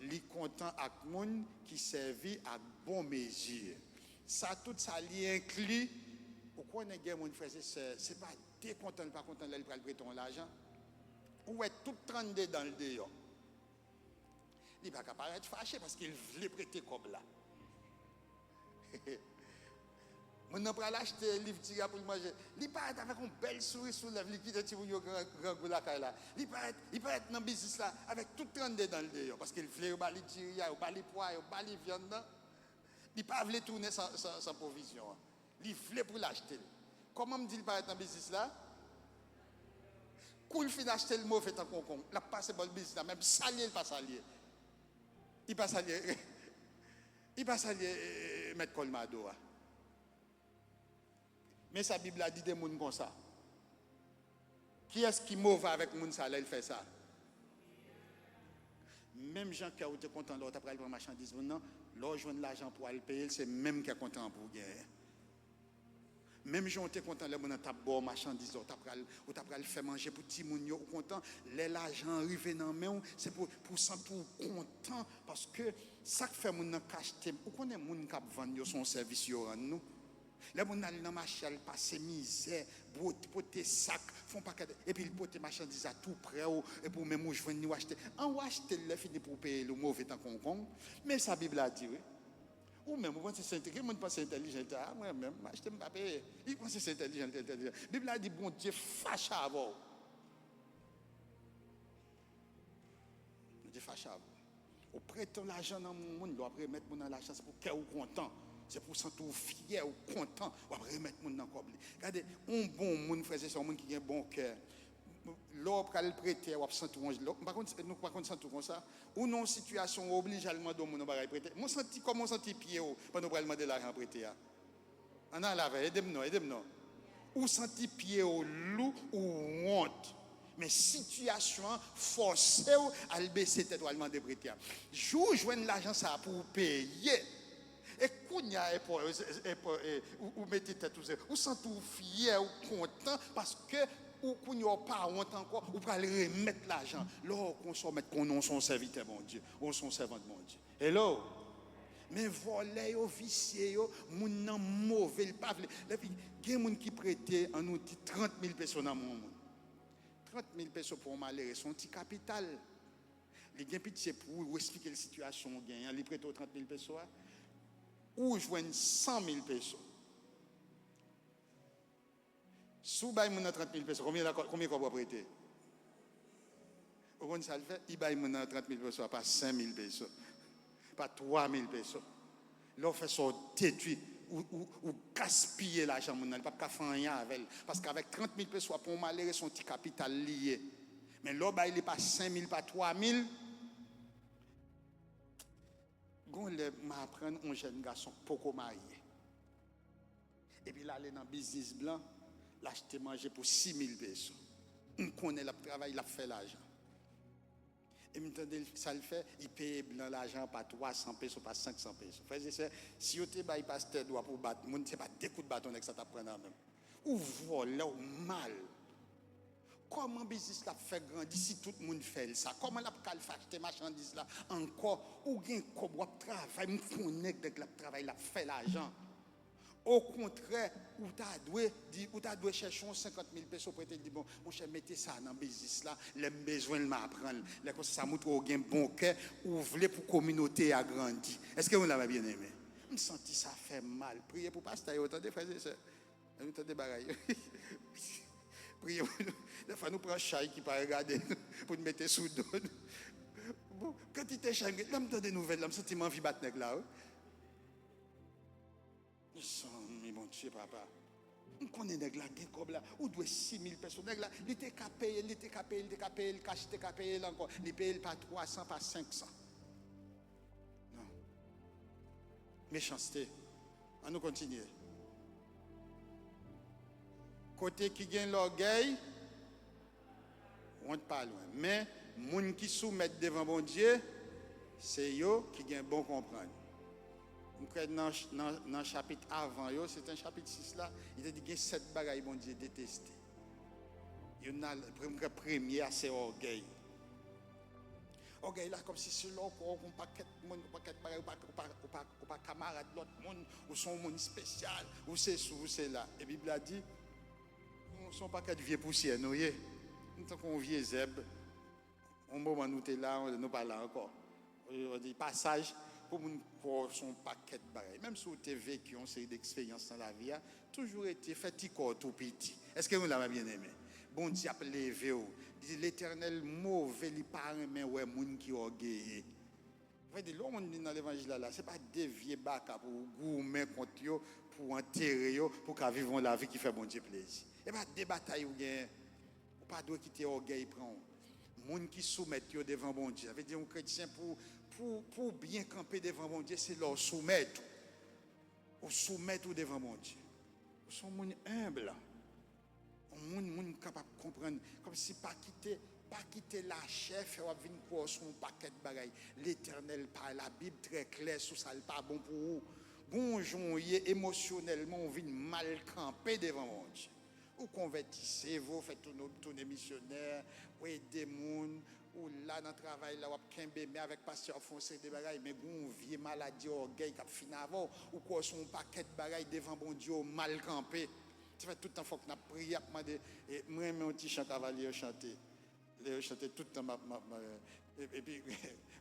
li kontan ak moun ki sèvi ak bon mezi. Sa, tout sa, li enkli, ou konnen gen moun, frè e sè, se pa de kontan l pa kontan lè l pral prete yon lajan. Ou wè tout trannde dan l deyò. Li pa ka parèt fache paske l vle prete kòb la. Moun nan pral achte liv diri a pou l manje. Li parèt avèk yon bèl souri sou lèv, li kite timoun yo gran- grangou lakay la. Li parèt, li parèt nan biznis la avèk tout trannde dan l deyò, paske l vle yo ba li diri a, yo ba li pwa, yo ba li vyann nan. Li pa vle tounen san, san, san pwovizyon an. Li vle pou l achte l. Kòman m di l parèt nan biznis la? Kou l fin achte l, move tan konkonm. L ap pase bò l biznis la, menm salye l pa salye. Li pa salye, li pa salye, eh, mèt Colmado a. Men sa Bib la di de moun konsa. Kiyès ki move avèk moun sa lè l fè sa? Menm jan kè w te kontan lè w ta pral pran machandiz moun nan, lè w jwenn lajan pou w al peye l, se menm kè kontan an pou w genyen. Menm jan w te kontan lè moun nan t ap ba w machandiz la, w ta pral, w ta pral fè manje pou timoun yo, ou kontan. Lè lajan an rive nan men w, se pou, pou w santi w kontan, paske sa k fè moun nan ka achte, ou konnen moun k ap vann yo, se yon sèvis yo rann nou. Lè moun nan al nan mache, al pase mizè, bwote, pote sak, fè yon pakèt, epi l pote machandiz la tou prè w, epi w menm ou jwenn li, w achte. An w achte l, lè fini pou w peye l, ou move tan konkonm. Men sa Bib la di, wi. Ou menm, ou panse se entèlijan, gen moun panse entèlijan, li di, "A, mwen menm, m achte, m pa peye." Li panse se entèlijan, li entèlijan. Bib la di, Bondye fache avè w. Bondye fache avè w. Ou prete yon lajan nan men yon moun, lè w ap remèt moun nan lajan, se pou kè w kontan. Se pou w santi w fyè, w kontan, w ap remèt moun nan kòb li. Gade, yon bon moun, frè e sè, yon moun ki gen bon kè. Lè w pral prete, w ap santi w, lè w, m pa konn, nou pa konn santi w konsa. Ou nan yon sitiyasyon, ou oblije al mande yon moun yon bagay prete. Mwen santi, kòman w santi pye w pandan w pral mande lajan prete a? Ann ale avè, ede m non, ede m non. Ou santi pye w lou, ou wont. Men sitiyasyon an fòse w al bese tèt w al mande prete a. Jou w jwenn lajan sa a pou w peye, e kounye a, e, e, e, e, ou, ou mete tèt ou, se, ou santi w fyè, ou kontan, paske ou kounye a w pa wont ankò, ou pral remèt lajan. Lè w konsa, w mèt konnen w se yon sèvitè Bondye, ou se yon sèvant Bondye. Hello? Men vòlè yo, visye yo, moun nan move, li pa vle. Lè fi, gen moun ki prete, ann nou di, trant mil peso nan men yon moun. Trant mil peso pou yon malere, se yon ti kapital. Li gen pitye pou ou, ou esplike l sitiyasyon w genyen an, li prete w trant mil peso a, ou jwenn san mil peso. Si w bay moun nan trant mil peso, konbyen lakò-, konbyen kòb w ap rete? Ou konn sa l fè? Li bay moun nan trant mil peso a pa senk mil peso, pa twa mil peso. Lè w fè sa, w detwi, ou, ou, ou gaspiye lajan moun nan, li p ap ka fè anyen avè l. Paske avèk trant mil peso a, pou yon malere, se yon ti kapital li ye. Men lè w bay li pa senk mil, pa twa mil, gon lè m aprann yon jèn gason k poko marye. Epi l ale nan biznis blan, l achte manje pou sis mil peso. M konnen l ap travay, l ap fè lajan. E m tande l, sa l fè, li peye blan lajan pa twa san peso, pa senk san peso. Frè e sè, si yo te bay pastè dwa pou bat moun, se pa de kout baton nèg sa t ap pran nan men m. Ou vòlè, ou mal. Kòman biznis la ap fè grandi si tout moun fè l sa? Kòman l ap ka al fè achte machandiz la ankò? Ou gen kòb, w ap travay, m konnen nèg la ap travay, l ap fè lajan. Okontrè, ou ta dwe di, ou ta dwe chèche yon senkant mil peso prete l, di, "Bon, monchè, mete sa nan biznis la, lè m bezwen l, m a pran l." Lè konsa, sa montre w gen bon kè, ou vle pou kominote a grandi. Èske nou la, mè byeneme? M santi sa fè m mal. Priye pou pastè yo, tande, frè e sè. Lè nou tande bagay yo. Priye pou nou. Dèfwa nou pran chay ki pa regade nou pou n mete sou do nou. Bon, kantite chay m gen, lè m tande nouvèl la, m santi m anvi bat nèg la, wi. Mezanmi, Bondye, papa. M konnen nèg la gen kòb la. Ou dwe sis mil peso. Nèg la, li te ka peye l, li te ka peye l, li te ka peye l kach, li te ka peye l ankò. Li peye l pa twa san, pa senk san. Non. Mechanste. Ann nou kontinye. Kote ki gen lògèy, wont pa lwen. Men, moun ki soumèt devan Bondye, se yo ki gen bon konprann. M kwè nan, nan, nan chapit avan yo, se te nan chapit sis la, li te di gen sèt bagay Bondye deteste. Youn nan, pre-, m kwè premye a, se ògèy. Ògèy la, kòmsi se lè w kwè w gen yon pakèt moun, yon pakèt bagay, ou pa, ou pa, ou pa, ou pa kamarad lòt moun, ou se yon moun espesyal, ou sesi, ou sela. E Bib la di, nou se yon pakèt vye pousyè nou ye. Nou tankou yon vye zèb. Yon moman nou te la, nou pa la ankò. Yo di pasaj pou moun kwè w se yon pakèt bagay. Menm si w te veki yon seri de eksperyans nan lavi a, toujou rete fè ti kò w tou piti. Èske nou la, mè byeneme? Bondye ap leve w. Li di, Letènèl move, li pa renmen wè moun ki ògeye. Sa vle di, lè yon moun vin nan levanjil la, la, se pa de vye baka pou w goumen kont yo, pou w antere yo, pou w ka viv yon lavi ki fè Bondye plezi. E pa de batay ou genyen. Ou pa dwe kite ògèy pran w. Moun ki soumèt yo devan Bondye. Sa vle di, yon kretyen, pou, pou, pou w byen kanpe devan Bondye, se lè w soumèt ou. Ou soumèt ou devan Bondye. Ou se yon moun enb. Yon moun, moun kapab konprann. Kòmsi pa kite, pa kite lachè fè w ap vin kwè w sou yon pakèt bagay. Letènèl pa, Labib trè klè sou sa, l pa bon pou ou. Gon jan w ye emosyonèlman, ou vin mal kanpe devan Bondye. Ou konvèti, sèvo, fè tounen, tounen misyonè, ou ede moun, ou la nan travay la, w ap kenbe men avèk pastè, w ap fè yon seri de bagay, men gon vye maladi ògèy k ap fin avè w, ou kwè w se yon pakèt bagay devan Bondye, w mal kanpe. Se fè tout tan fòk n ap priye, ap mande, e, mwen renmen yon ti chan Kavalye yo chante. Lè yo chante tout tan, m ap, m ap, m ap, e, epi,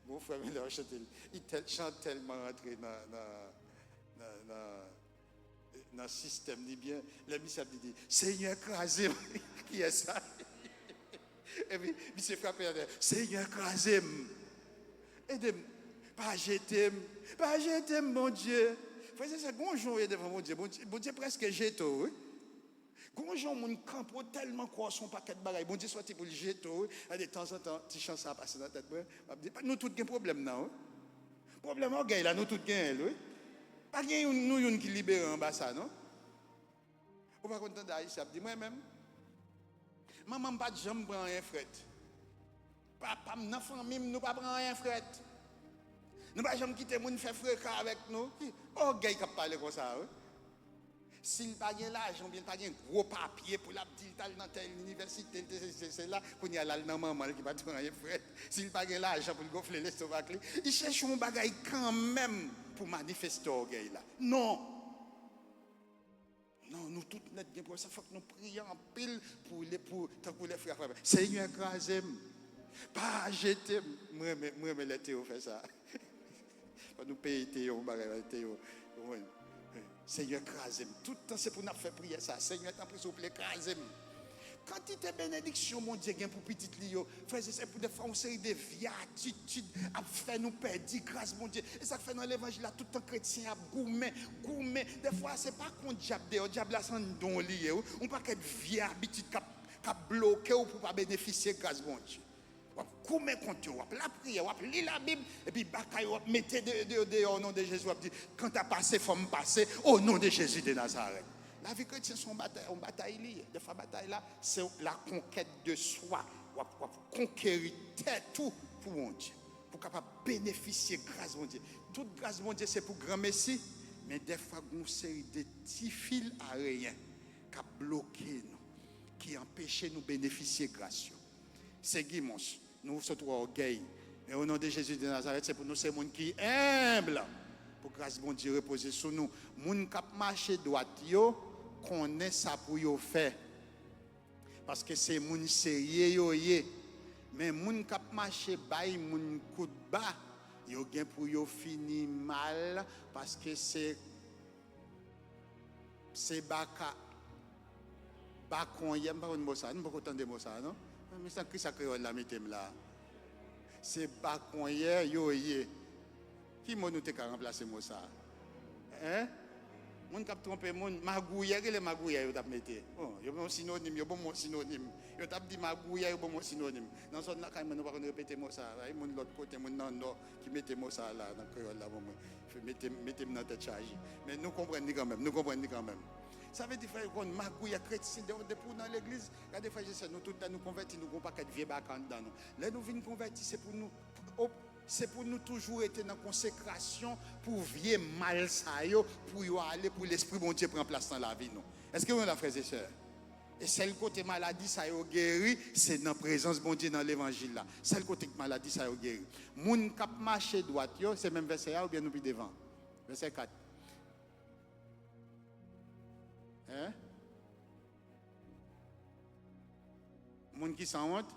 gon frè mwen lè yo chante l, li tèl, chan tèlman rantre nan, nan, nan, nan, nan sistèm li byen. Lè misye ap di, di, Senyè, kraze m. Kiyès sa? Epi, misye frape atè, Senyè, kraze m. Ede m. Pa jete m. Pa jete m, Bondye. Frè e sè, gon jan w ye devan Bondye. Bondye, Bondye prèske jete w, wi. Gon jan moun kanpe w tèlman kwè w se yon pakèt bagay. Bondye sòti pou l jete w, wi. Gade, tanzantan, ti chan sa a pase nan tèt mwen. M ap di, nou tout gen pwoblèm nan, wi. Pwoblèm ògèy la, nou tout genyen l, wi. Pa gen youn, nou youn ki libere anba sa, non. Ou pa konn tande Ayisyen ap di, mwen menm, manman m pa t janm pran anyen frèt. Papa m nan fanmi m, nou pa pran anyen frèt. Nou pa janm kite moun fè freka avèk nou. Ki ògèy k ap pale konsa, wi. Si l pa gen lajan oubyen l pa gen gwo papye pou l ap di l t al nan tèl inivèsite, l te sesi, te sela, kounye a l al nan manman l ki pa t pran anyen frèt. Si l pa gen lajan pou l gonfle lestomak li, li chèche yon bagay kanmenm pou manifeste ògèy la. Non! Non, nou tout nèt gen pwoblèm. Sa fòk nou priye anpil pou, pou, tankou lè frè a frape. Senyè, kraze m. Pa jete m. Mwen renmen, mwen renmen lè Teo fè sa. Fò nou peye Teo yon bagay, bay Teo. Ou konprann? Senyè, kraze m. Tout tan se pou n ap fè priyè sa. Senyè, tanpri, souple, kraze m. Kantite benediksyon Bondye gen pou pitit li yo, frè e sè, pou dèfwa yon seri de vye atitid ap fè nou pèdi gras Bondye. E sa k fè nan levanjil la, tout tan kretyen ap goumen, goumen. Dèfwa, se pa kont dyab deyò, dyab la se anndan w li ye, wi. Yon pakèt vye abitid k ap, k ap bloke w pou w pa benefisye gras Bondye. W ap goumen kont yo, w ap lapriyè, w ap li Labib, epi baka yo w ap mete de, de, deyò, o non de Jezi, w ap di, kanta pase, fò m pase, o non de Jezi de Nazarèt. Lavi kretyen se yon batay, yon batay li ye. Dèfwa batay la, se la conquête de soi. W ap, w ap konkeri tèt ou pou Bondye, pou w kapab benefisye gras Bondye. Tout gras Bondye se pou granmesi, men dèfwa gon seri de ti fil areyen k ap bloke nou, ki anpeche nou benefisye gras yo. Se gimons, nou sot wè ògèy. Men o non de Jezi de Nazarèt, se pou nou se moun ki enb, pou gras Bondye repoze sou nou. Moun k ap mache dwat yo konnen sa pou yo fè, paske se moun serye yo ye. Men moun k ap mache bay moun kout ba, yo gen pou yo fini mal, paske se Se baka, bakonyè, m pa konn mo sa, nou poko tande mo sa, non? Men sa, kisa kreyòl la mete m la? Se bakonyè yo ye. Ki mo nou te ka ranplase mo sa? Hein? Moun k ap twonpe moun, magouyè, genlè magouyè yo t ap mete. Bon, yo ban m yon sinonim, yo ban m yon sinonim. Yo t ap di magouyè, yo ban m yon sinonim. Nan zòn lakay mwen, nou pa konn repete mo sa. Ay, moun lòt kote, moun nan Nò, ki mete mo sa la nan kreyòl la ban mwen. Mete, mete m nan tèt chaje. Men nou konprann li kanmenm, nou konprann li kanmenm. Sa vle di, frè, yo konn magouyè kretyen, de, depi w nan legliz, gade, frè e sè, nou tout lè nou konvèti, nou gon pakèt vye baka anndan nou. Lè nou vin konvèti, se pou nou, o, se pou nou toujou rete nan konsekrasyon pou vye mal sa yo, pou yo ale, pou Lespri Bondye pran plas nan lavi nou. Èske nou la, frè e sè? E sèl kote maladi sa yo geri, se nan prezans Bondye nan levanjil la. Sèl kote maladi sa yo geri. Moun k ap mache dwat yo, se menm vèsè a oubyen nou pi devan? Vèsè kat. Hein? Moun ki sanwont?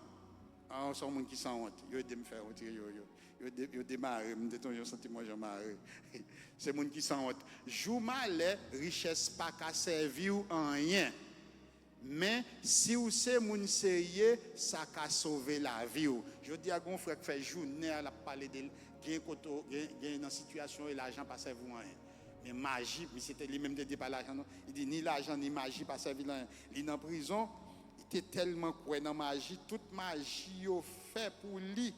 Ah, se yon moun ki sanwont. Yo ede m fè retire yo, yo. Yo, de, yo demare m, m te tonbe yon santi mwen jan mare. Se moun ki sanwont. Jou malè, richès pa ka sèvi w anyen. Men, si w se moun serye, sa ka sove lavi w. Jodi a, gen yon frè k fè jounen an, l ap pale de l, gen kote, gen, gen nan sitiyasyon e lajan pa sèvi w anyen. Men maji, misye te, li menm te di pa lajan non. Li di ni lajan, ni maji pa sèvi l anyen. Li nan prizon, li te tèlman kwè nan maji, tout maji yo fè pou li,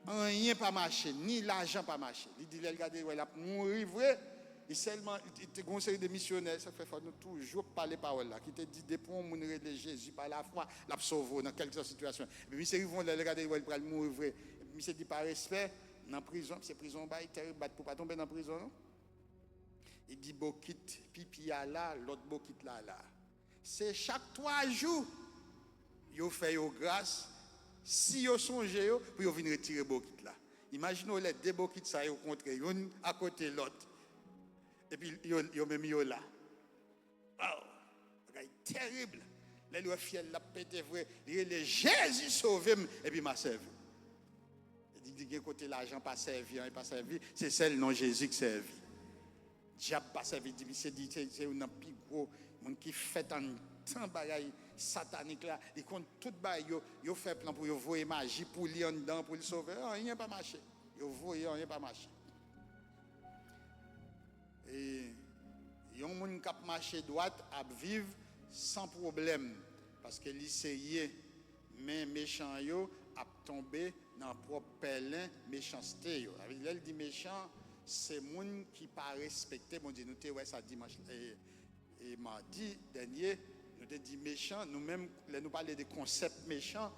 anyen pa mache, ni lajan pa mache. Li di lè l gade, wè l ap mouri vre. Li sèlman, li te gen yon seri de misyonè, sa fè fò nou toujou pale pawòl la, ki te di, depi yon moun rele Jezi pa lafwa, l ap sove w nan kèlkeswa sitiyasyon. Epi misye rive yon lè, l gade, wè l pral mouri vre. Epi misye di, pa respè, nan prizon, se prizon bay tèrib, bat pou pa tonbe nan prizon, non? Li di, bokit pipi a la, lòt bokit la la. Se chak twa jou, yo fè yo gras, si yo sonje yo, pou yo vin retire bokit la. Imajine w lè de bokit sa yo kontre, youn akote lòt, epi yo, yo menm yo la. Waw! Bagay tèrib! Lè l wè fyèl l ap pete vre, li rele, Jezi, sove m, epi m a sèvi w. Li di gen kote lajan pa sèvi, anyen pa sèvi, se sèl non Jezi k sèvi. Dyab pa sèvi, di misye di se, se youn nan pi gwo moun ki fèt anndan bagay satanik la. Li konn tout bagay yo, yo fè plan pou yo voye maji pou li anndan, pou l sove. Anyen pa mache. Yo voye, anyen pa mache. E yon moun k ap mache dwat ap viv san pwoblèm, paske li serye, men mechan yo ap tonbe nan pwòp pèlen mechanste yo. Sa vle di, lè l di mechan, se moun ki pa respekte Bondye. Nou te wè sa dimanch, e, e madi dènye, nou te di mechan, nou menm, lè nou pale de konsèp mechan,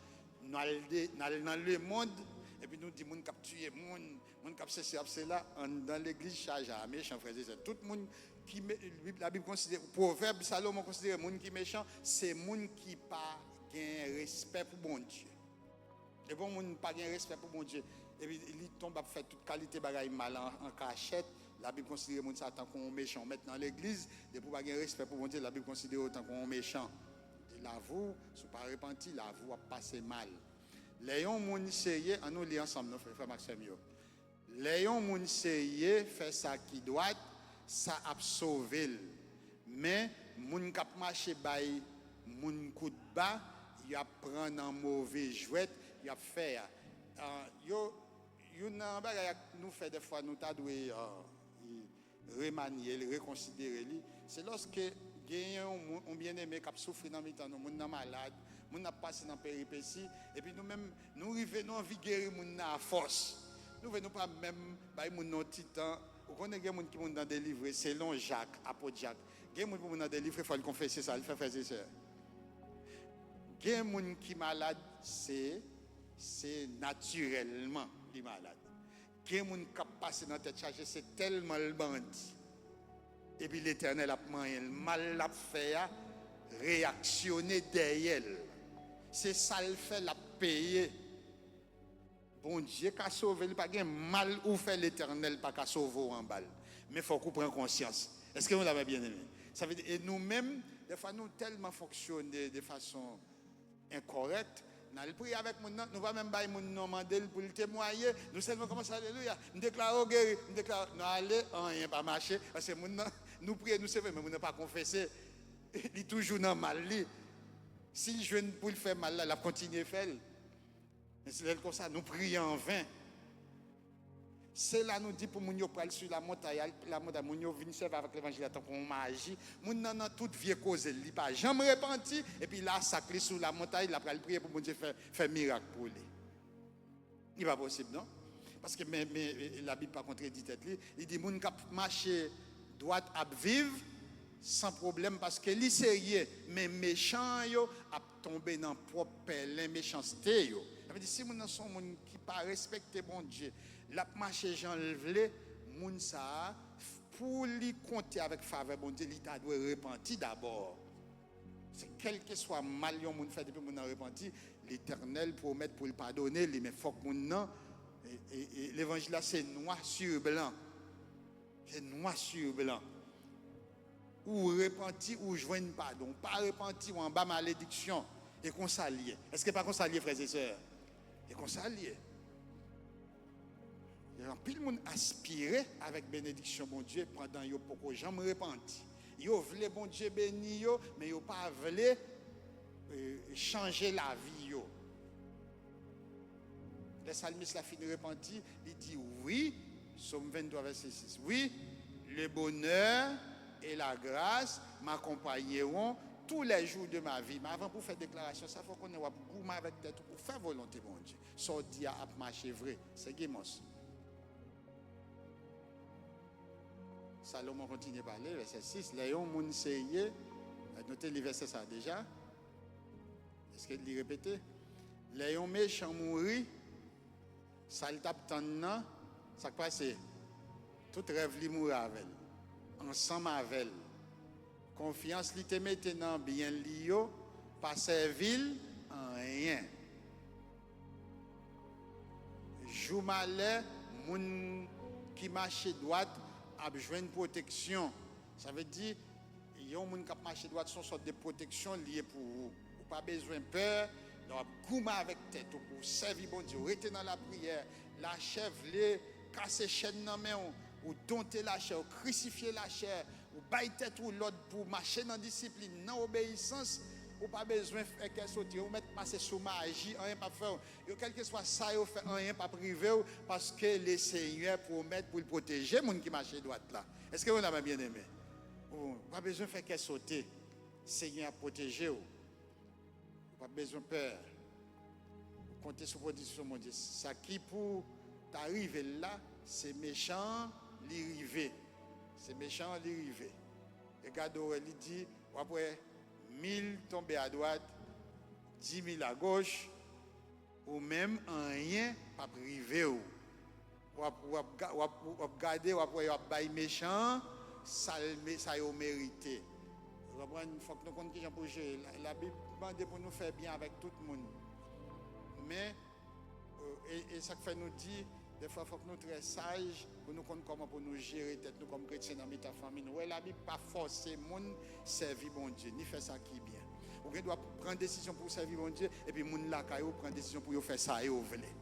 nou al de, n al nan lemonn, epi nou di moun k ap tiye moun, moun k ap sesi, ap sela, anndan legliz, chaje a mechan, frè e sè. Tout moun ki me-, Bib, Labib konsidere, Pwovèb Salomon konsidere moun ki mechan, se moun ki pa gen respè pou Bondye. Depi yon moun pa gen respè pou Bondye, epi li tonbe ap fè tout kalite bagay mal an, an kachèt, Labib konsidere moun sa tankou yon mechan. Ou mèt nan legliz, depi w pa gen respè pou Bondye, Labib konsidere w tankou yon mechan. E lavi w, si w pa repanti, lavi w ap pase mal. Lè yon moun serye, ann nou li ansanm non, frè, frè m ak sè m yo. Lè yon moun serye fè sa ki dwat, sa ap sove l. Men, moun k ap mache bay moun kout ba, y ap pran nan move jwèt y ap fè a. Ah, yo, youn nan bagay ak nou fè dèfwa, nou ta dwe, ah, remanye l, rekonsidere li, se lòske genyen yon moun, yon byeneme k ap soufri nan mitan nou, moun nan malad, moun nan ap pase nan peripesi, epi nou menm, nou rive, nou anvi geri moun nan afòs. Nou vle nou pa menm bay moun nan yon ti tan. Ou konnen gen moun ki moun nan delivre, selon Jak, apot Jak. Gen moun pou moun nan delivre, fò l konfese sa l fè, frè e sè. Gen moun ki malad, se, se natirèlman li malad. Gen moun k ap pase nan tèt chaje, se tèlman l bandi. Epi Letènèl ap manyen l. Mal l ap fè a, reyaksyone dèyè l. Se sa l fè, l ap peye. Bondye ka sove, li pa gen mal ou fè, Letènèl pa ka sove w anba l. Men fòk ou pran konsyans. Èske nou la, mè byeneme? Sa vle di, e nou menm, dèfwa nou tèlman fonksyone de fason enkòrèk, n al priye avèk moun nan, nou pa menm bay moun nan mande l pou l temwaye, nou sèlman kòmanse, alelouya, m deklare w geri, m deklare, nou ale, anyen pa mache, paske moun nan, nou priye, nou seve, men moun nan pa konfese, li toujou nan mal li. Si l jwenn pou l fè mal la, l ap kontinye fè l. Men si lè l konsa, nou priye anven. Se la nou di pou moun yo pral sou lamontay, al lamontay, moun yo vin sèvi avèk levanjil la tankou yon maji. Moun nan nan tout vye koze l, li pa janm repanti, epi la sa k li sou lamontay, l ap pral priye pou Bondye fè, fè mirak pou li. Li pa posib non. Paske men, men, e, e, Labib pa kontredi tèt li. Li di moun k ap mache dwat ap viv san pwoblèm paske li serye, men mechan yo ap tonbe nan pwòp pèlen mechanste yo. Sa vle di, si moun nan se yon moun ki pa respekte Bondye, l ap mache jan l vle, moun sa a, pou li konte avèk favè Bondye, li ta dwe repanti dabò. Se kèlkeswa mal yon moun fè, depi moun nan repanti, Letènèl pwomèt pou l padone li, men fòk moun nan, e, e, e, levanjil la se nwa si blan. Se nwa si blan. Ou repanti, ou jwenn padon. Ou pa repanti, ou anba malediksyon. E konsa l ye. Èske pa konsa l ye, frè e sè? E konsa l ye. Gen anpil moun aspire avèk benediksyon Bondye pandan yo poko janm repanti. Yo vle Bondye beni yo, men yo pa vle, e, chanje lavi yo. Lè salmis la fin repanti, li di, wi, Sòm venntwa, vèsè sis, wi, le bonheur et la grâce m'accompagneront tous les jours de ma vie. Men avan pou w fè deklarasyon sa, fò w konnen w ap goumen avèk tèt ou pou w fè volonte Bondye. Sa w di a ap mache vre. Se Gimons. Salomon kontinye pale, vèsè sis, lè yon moun serye, nou te li vèsè sa deja, èske li repete? Lè yon mechan mouri, sa l t ap tann nan, sa k pase? Tout rèv li mouri avè l, ansanm avè l. Konfyans li te mete nan byen li yo pa sèvi l anyen. Jou malè, moun ki mache dwat ap jwenn pwoteksyon. Sa vle di, yon moun k ap mache dwat, se yon sòt de pwoteksyon li ye pou ou. Ou pa bezwen pè, lè w ap goumen avèk tèt ou pou w sèvi Bondye, ou rete nan lapriyè, lachè vle kase chèn nan men w, ou donte lachè, ou krisifye lachè, ou bay tèt ou lòd pou w mache nan disiplin, nan obeyisans, ou pa bezwen fè kè sote, ou mèt pase sou maji, anyen p ap fè w. Yo, kèlkeswa sa yo fè, anyen p ap rive w, paske Lesenyè pwomèt pou l pwoteje moun ki mache dwat la. Èske nou la, mè byeneme? Ou pa bezwen fè kè sote. Senyè ap pwoteje w. Ou pa bezwen pè. Ou konte sou pwoteksyon Bondye. Sa ki pou ta rive l la, se mechan an li rive. Se mechan an li rive. E gade w wè, li di, w ap wè mil tonbe adwat, di mil agoch, ou menm, anyen p ap rive w. W ap, w ap ga-, w ap, w ap gade, w ap wè yo ap bay mechan an sa l me-, sa yo merite. Ou konprann? Fòk nou konn kijan pou jere. La, Labib mande pou nou fè byen avèk tout moun. Men, e, e sa k fè nou di, dèfwa fòk nou trè saj pou nou konn kòman pou nou jere tèt nou kòm kretyen nan mitan fanmi nou. Wè, Labib pa fòse moun sèvi Bondye, ni fè sa ki byen. Ou gen dwa pran desizyon pou w sèvi Bondye, epi moun lakay ou pran desizyon pou yo fè sa yo vle.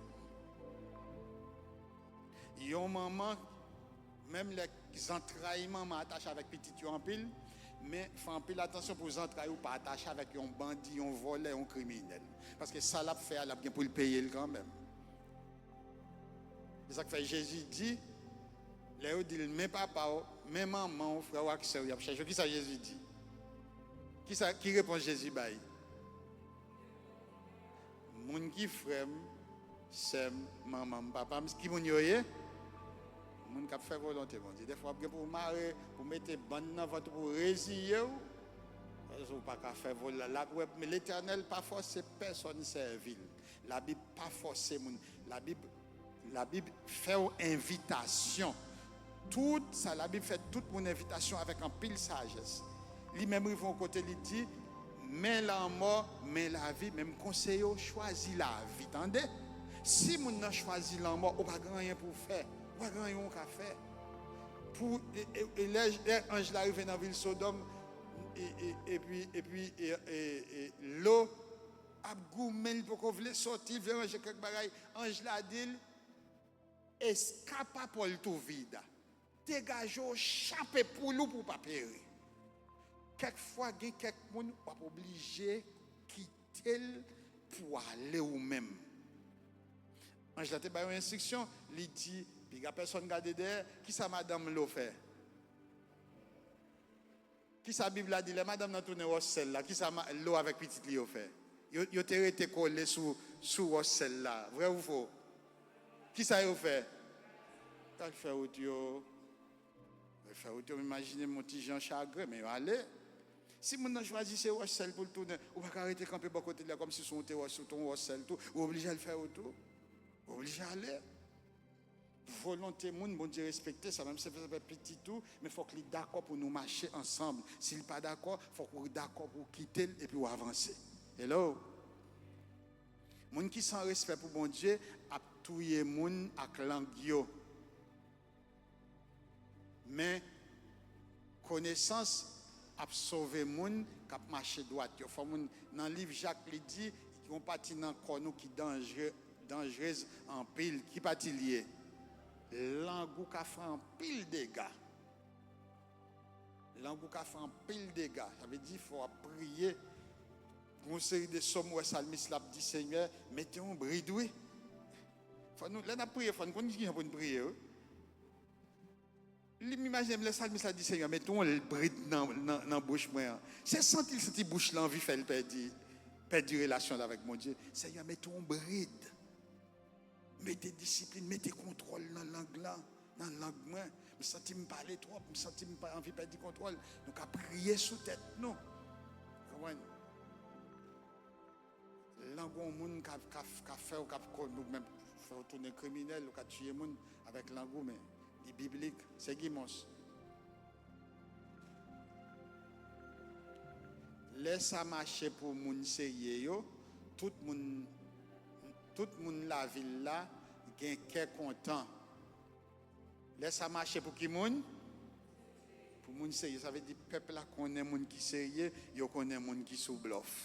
Yon manman, menm lè zantray manman atache avèk pitit yo anpil, men fè anpil atansyon pou zantray ou pa atache avèk yon bandi, yon vòlè, yon kriminèl. Paske sa l ap fè a, l ap gen pou l peye l kanmenm. Se sa k fè Jezi di, lè yo di l, men papa w, men manman w, frè w ak sè w, y ap chèche w. Kisa Jezi di? Kisa, ki repons Jezi bay? Moun ki frè m, sè m, manman m, papa m, ki moun yo ye? Moun k ap fè volonte Bondye. Dèfwa, w ap gen pou w mare, pou w mete bann nan vant ou, pou w reziye w. Paske w pa ka fè volè. La, wè, men Letènèl pa fòse pèsonn sèvi l. Labib pa fòse moun. Labib, Labib fè w envitasyon. Tout sa, Labib fè tout moun envitasyon avèk anpil sajès. Li menm rive yon kote, li di, men lanmò, men lavi, men m konseye w chwazi lavi, tande. Si moun nan chwazi lanmò, ou pa gen anyen pou w fè. Ou pa gen anyen ou ka fè. Pou, e, e, e lè, lè anj la rive nan vil Sodòm, e, e, epi, epi, e, e, e, Lo ap goumen, li poko vle soti, vle ranje kèk bagay. Anj la di l, escapa por tu vida. Degaje w, chape poul ou pou w pa peri. Kèk fwa, gen kèk moun, w ap oblije kite l pou w ale ou menm. Anj la te bay yon enstriksyon, li di, piga pèsonn gade dèyè, kisa madanm Lo fè? Kisa Bib la di lè madanm nan tounen wòch sèl la? Kisa ma-, Lo avèk pitit li yo fè? Yo, yo te rete kole sou, sou wòch sèl la. Vrè ou fo? Kisa yo fè? Yo al fè wout yo. Yo fè wout yo, m imajine m yon ti jan chagren, men yo ale. Si moun nan chwazi se wòch sèl pou l tounen, ou pa ka rete kanpe bò kote l la kòmsi se yon te wòch, se yon wòch sèl tou. Ou oblije al fè wout ou. Ou oblije ale. Volonte moun, Bondye respekte sa, menm si se pitit ou, men fòk li dakò pou nou mache ansanm. Si l pa dakò, fòk ou dakò pou w kite l epi w avanse. Hello? Moun ki san respè pou Bondye ap touye moun ak lang yo. Men, konesans ap sove moun k ap mache dwat yo. Fò moun, nan liv Jak, li di, gen yon pati nan kò nou ki danjre, danjrez anpil. Ki pati l ye? Lang ou ka fè anpil dega. Lang ou ka fè anpil dega. Sa vle di, fò w ap priye. Gon seri de sòm, ou wè salmis la ap di, Senyè, mete yon brid, wi. Fò nou, lè n ap priye, fò n konn kijan pou n priye, wi. Li, m imajine m lè salmis la di, Senyè, mete yon brid nan, nan, nan bouch mwen an. Se santi l santi bouch la anvi fè l pèdi, pèdi relasyon l avèk Bondye. Senyè, mete yon brid. Mete disiplin, mete kontwòl nan lang lan, nan lang mwen. M santi m pale twòp, m santi m pa anvi pèdi kontwòl. Nou ka priye sou tèt nou. Konprann? Lang yon moun ka, ka, ka fè w, ka, ou menm, fè w tounen kriminèl, ou ka tiye moun avèk lang ou, men li biblik. Se Gimons. Lè sa mache pou moun serye yo, tout moun, tout moun lavil la gen kè kontan. Lè sa mache pou ki moun? Pou moun serye. Sa vle di pèp la konnen moun ki serye, yo konnen moun ki sou blòf.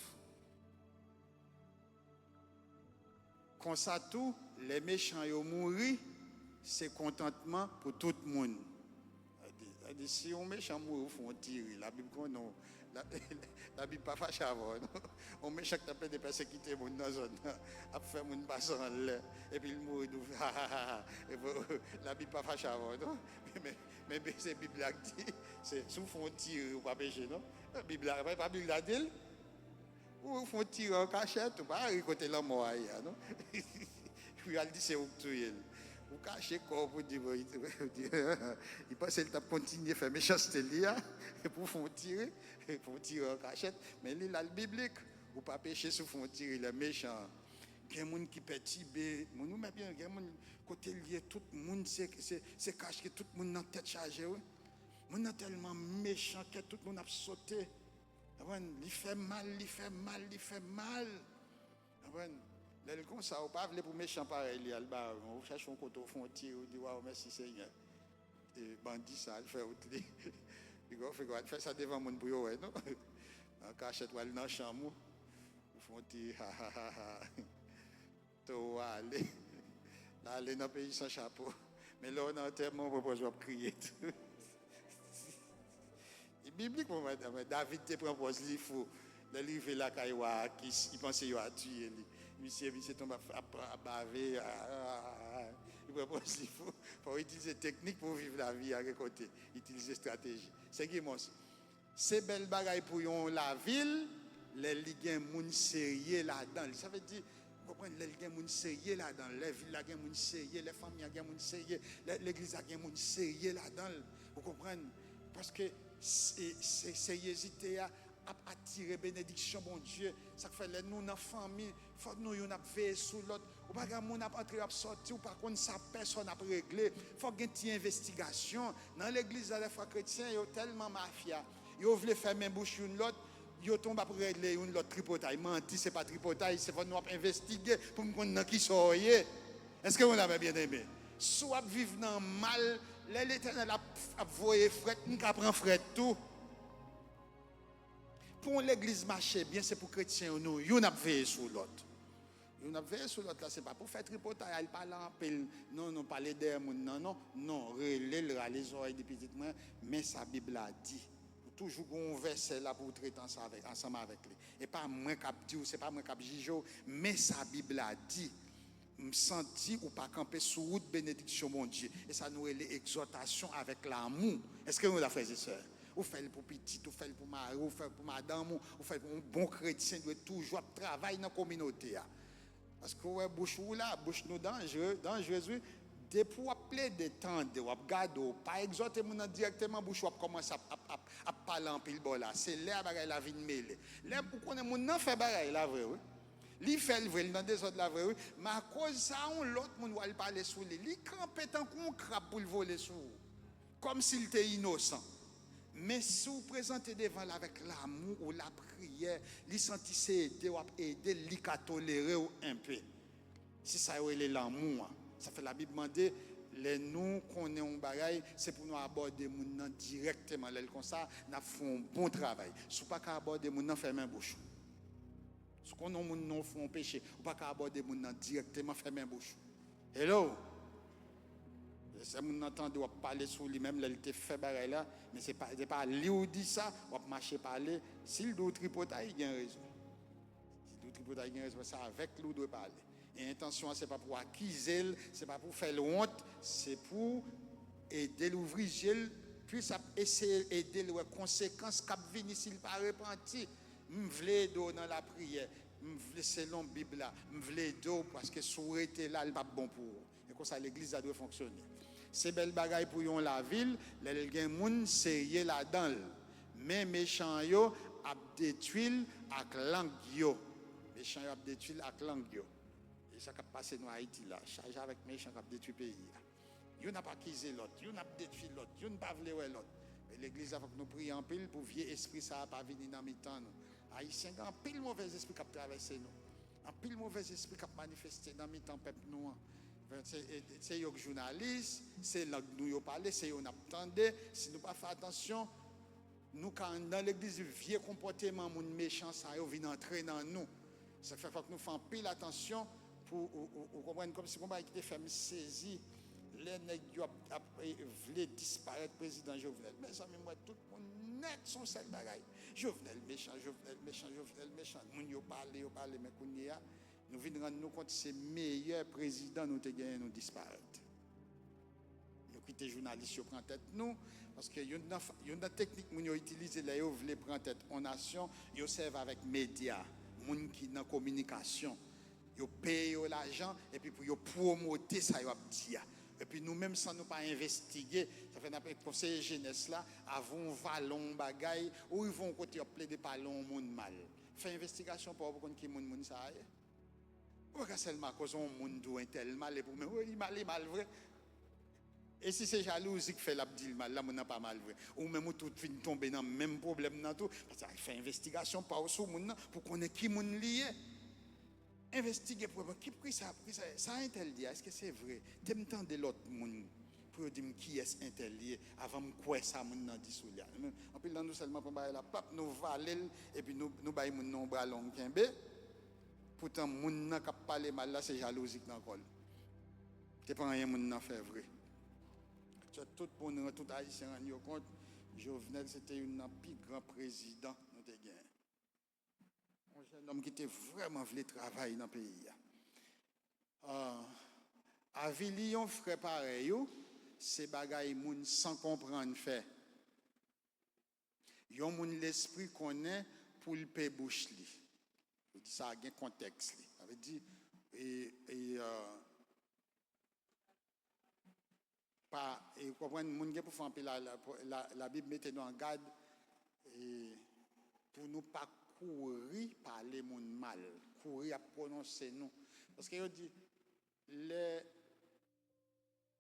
Konsa tou, lè mechan yo mouri, se kontantman pou tout moun. Sa di, sa di, si yon mechan mouri, ou fè yon ti ri. Labib konnen w. La, Labib pa fache avè w, non. Yon mechan k t ap plede pèsekite moun nan zòn nan, ap fè moun pase anlè, epi l mouri, nou fè ha, ha, ha, ha. Epi, Labib pa fache avè w, non. Men, men, men se Bib la k di, se, si w fè yon ti ri, ou pa peche, non. Bib la, pa, pa Bib la di l? Ou fè yon ti ri an kachèt, ou pa ri kote lanmò a ye a, non? Pou y al di se ou k touye l. Ou kache kò w pou di, bon, li, li panse l t ap kontinye fè mechanste li a, pou fè yon ti ri, pou yon ti ri an kachèt, men li la l biblik. Ou pa peche si w fè yon ti ri lè mechan. Gen moun ki pètibe, moun ou menm byen, gen moun kote l ye, tout moun se, se, se kach ki tout moun nan tèt chaje, wi. Moun nan tèlman mechan, kè tout moun ap sote. Konprann? Li fè mal, li fè mal, li fè mal. Konprann? Lè l konsa, ou pa vle pou mechan parèy li al ba ou, non. Ou chèche yon kote, ou fè yon ti ri, ou di, waw, mèsi Senyè. E bandi sa, al fè wout li. Li gon fè, al fè sa devan moun pou yo wè, non? An kachèt, w al nan chanm ou. Ou fè yon ti ha, ha, ha, ha. Towo a ale. L ale nan peyi san chapo. Men lè w nan antèman, w pran pòz w ap kriye tou. E biblik, mwen, mwen, David te pran pòz li fou. Lè l rive lakay wa Akis, li panse yo a tiye li. Misye, misye tonbe ap, ap, ap bave. A, a, a, a. Li pran pòz li fou. Fò w itilize teknik pou w viv lavi a, gen kote. Itilize estrateji. Se Gimons. Se bèl bagay pou yon lavil lè li gen moun serye ladan l. Sa vle di, ou konprann, lè l gen moun serye ladan l, lè vil la gen moun serye, lè fanmi an gen moun serye, lè legliz la gen moun serye ladan l. Ou konprann? Paske se, se, seryezite a ap atire benediksyon Bondye. Sa k fè lè nou nan fanmi, fòk nou youn ap veye sou lòt. Ou pa gen moun ap antre, ap sòti, ou pa konn sa pèsòn ap regle. Fòk gen ti envestigasyon. Nan legliz la, dèfwa kretyen yo tèlman mafya, yo vle fèmen bouch youn lòt, yo tonbe ap regle youn lòt tripotay. Manti, se pa tripotay, se fò nou ap envestige pou m konn nan kisa w ye. Èske nou la, mè byeneme? Si w ap viv nan mal, lè Letènèl ap, ap voye frèt, m ka pran frèt tou. Pou yon legliz mache byen, se pou kretyen yo, nou youn ap veye sou lòt. Youn ap veye sou lòt la, se pa pou fè tripotay, al pale anpil. Non, non, pale dèyè moun nan, non. Non, rele l, rale zòrèy li, pitit mwen, men sa Bib la di. Ou toujou gen yon vèsè la pou w trete ansanm avèk, ansanm avèk li. E pa mwen k ap di w, se pa mwen k ap jije w, men sa Bib la di. M santi ou pa kanpe sou wout benediksyon Bondye. E sa nou rele egzòtasyon avèk lamou. Èske nou la, frè e sè? Ou fè l pou pitit, ou fè l pou mari, ou fè l pou madanm ou, ou fè l pou yon bon kretyen dwe toujou ap travay nan kominote a. Paske ou wè bouch ou la, bouch nou danjre, danjrez, wi. Depi w ap plede tande, w ap gade, w pa egzòte moun nan dirèkteman, bouch ou ap kòmanse ap, ap, ap, ap pale anpil bò la. Se lè a bagay la vin mele. Lè ou konnen moun nan fè bagay la vre, wi. Li fè l vre, li nan dezòd la vre, wi. Men akoz sa, yon lòt moun w al pale sou li. Li kanpe tankou yon krab pou l vole sou ou. Kòmsi l te inosan. Men si w prezante devan l avèk lamou ou lapriyè, li santi se ede w ap ede l, li ka tolere w enpe. Se sa yo rele lanmou an. Sa fè Labib mande, lè nou konnen yon bagay, se pou nou abòde moun nan dirèkteman. Lè l konsa, n ap fè yon bon travay. Si w pa ka abòde moun nan, fèmen bouch ou. Si w konnen yon moun nan w fè yon peche, ou pa ka abòde moun nan dirèkteman, fèmen bouch ou. Hello? Lè se moun nan tande w ap pale sou li menm lè l te fè bagay la, men se pa, se pa li w di sa, w ap mache pale. Si l di w tripotay, gen rezon. Si l di w tripotay, gen rezon, se avèk li w dwe pale. E entansyon an, se pa pou w akize l, se pa pou w fè l wont, se pou w Ede l ouvri je l, plis ap eseye ede l wè konsekans k ap vini si l pa repanti. M vle ede w nan lapriyè. M vle, selon Bib la, m vle ede w paske si w rete la, l p ap bon pou ou. E konsa legliz la dwe fonksyone. Se bèl bagay pou yon lavil lè l gen moun serye ladan l. Men mechan yo ap detwi l ak lang yo. Mechan yo ap detwi l ak lang yo. E sa k ap pase nou Ayiti la, chaje avèk mechan k ap detwi peyi a. Youn ap akize lòt, youn ap detwi lòt, youn pa vle wè lòt. Men legliz la, fòk nou priye anpil pou vye espri sa a pa vini nan mitan nou. Ayisyen gen anpil movèzespri k ap travèse nou. Anpil movèzespri k ap manifeste nan mitan pèp nou an. Se, se yo k jounalis, se lang nou yo pale, se yo n ap tande. Si nou pa fè atansyon, nou ka anndan legliz, vye konpòteman moun mechan sa yo vin antre nan nou. Sa fè fòk nou fè anpil atansyon pou, ou, ou, ou konprann, kòmsi gon bagay ki te fè m sezi lè nèg yo ap, ap, e, vle disparèt prezidan Jovenel. Mezanmi, m wè tout moun nèt se yon sèl bagay. Jovenel mechan, Jovenel mechan, Jovenel mechan. Moun yo pale, yo pale, men kounye a, nou vin rann nou kont se meyè prezidan nou te genyen nou disparèt. Nou kite jounalis yo pran tèt nou, paske youn nan, youn nan teknik moun yo itilize lè yo vle pran tèt yon nasyon, yo sèvi avèk medya, moun ki nan kominikasyon. Yo peye yo lajan, epi pou yo pwomote sa yo ap di a. Epi nou menm, san nou pa envestige, sa fè n ap konseye jenès la, avan w vale yon bagay, ou rive yon kote, yo ap plede pale yon moun mal. Fè envestigasyon pa w pou konn ki moun moun sa a ye. Ou pa ka sèlman akoz yon moun di w entèl mal, epi ou menm, wi, li mal, li mal vre. E si se jalouzi k fè l ap di l mal la, moun nan pa mal vre. Ou menm ou tou fin tonbe nan menm pwoblèm nan tou, paske al fè envestigasyon pa w sou moun nan pou konnen ki moun li ye. Envestige pou wè, bon, ki, poukisa, poukisa, sa entèl di a, èske se vre? Te m tande lòt moun pou yo di m kiyès entèl ye, avan m kwè sa moun nan di sou li a. Men, anpil nan nou sèlman pran bagay la, pap, nou vale l, epi nou, nou bay moun nan yon bra long kenbe. Poutan, moun nan k ap pale mal la, se jalouzi k nan kò l. Te pa anyen moun nan fè vre. Tout moun, tout Ayisyen rann yo kont, Jovenel se te youn nan pi gran prezidan nou te genyen. Yon jennonm ki te vrèman vle travay nan peyi a. Ah, avili yon frè parèy ou, se bagay moun san konprann fè. Yon moun lespri konnen pou l pe bouch li. Yo di sa gen kontèks li. Sa vle di, e, e, ah, pa, e, konprann, moun gen pou fè anpil la, la, la, Labib mete nou an gad, e, pou nou pa kouri pale moun mal, kouri ap pwononse nou. Paske yo di, lè,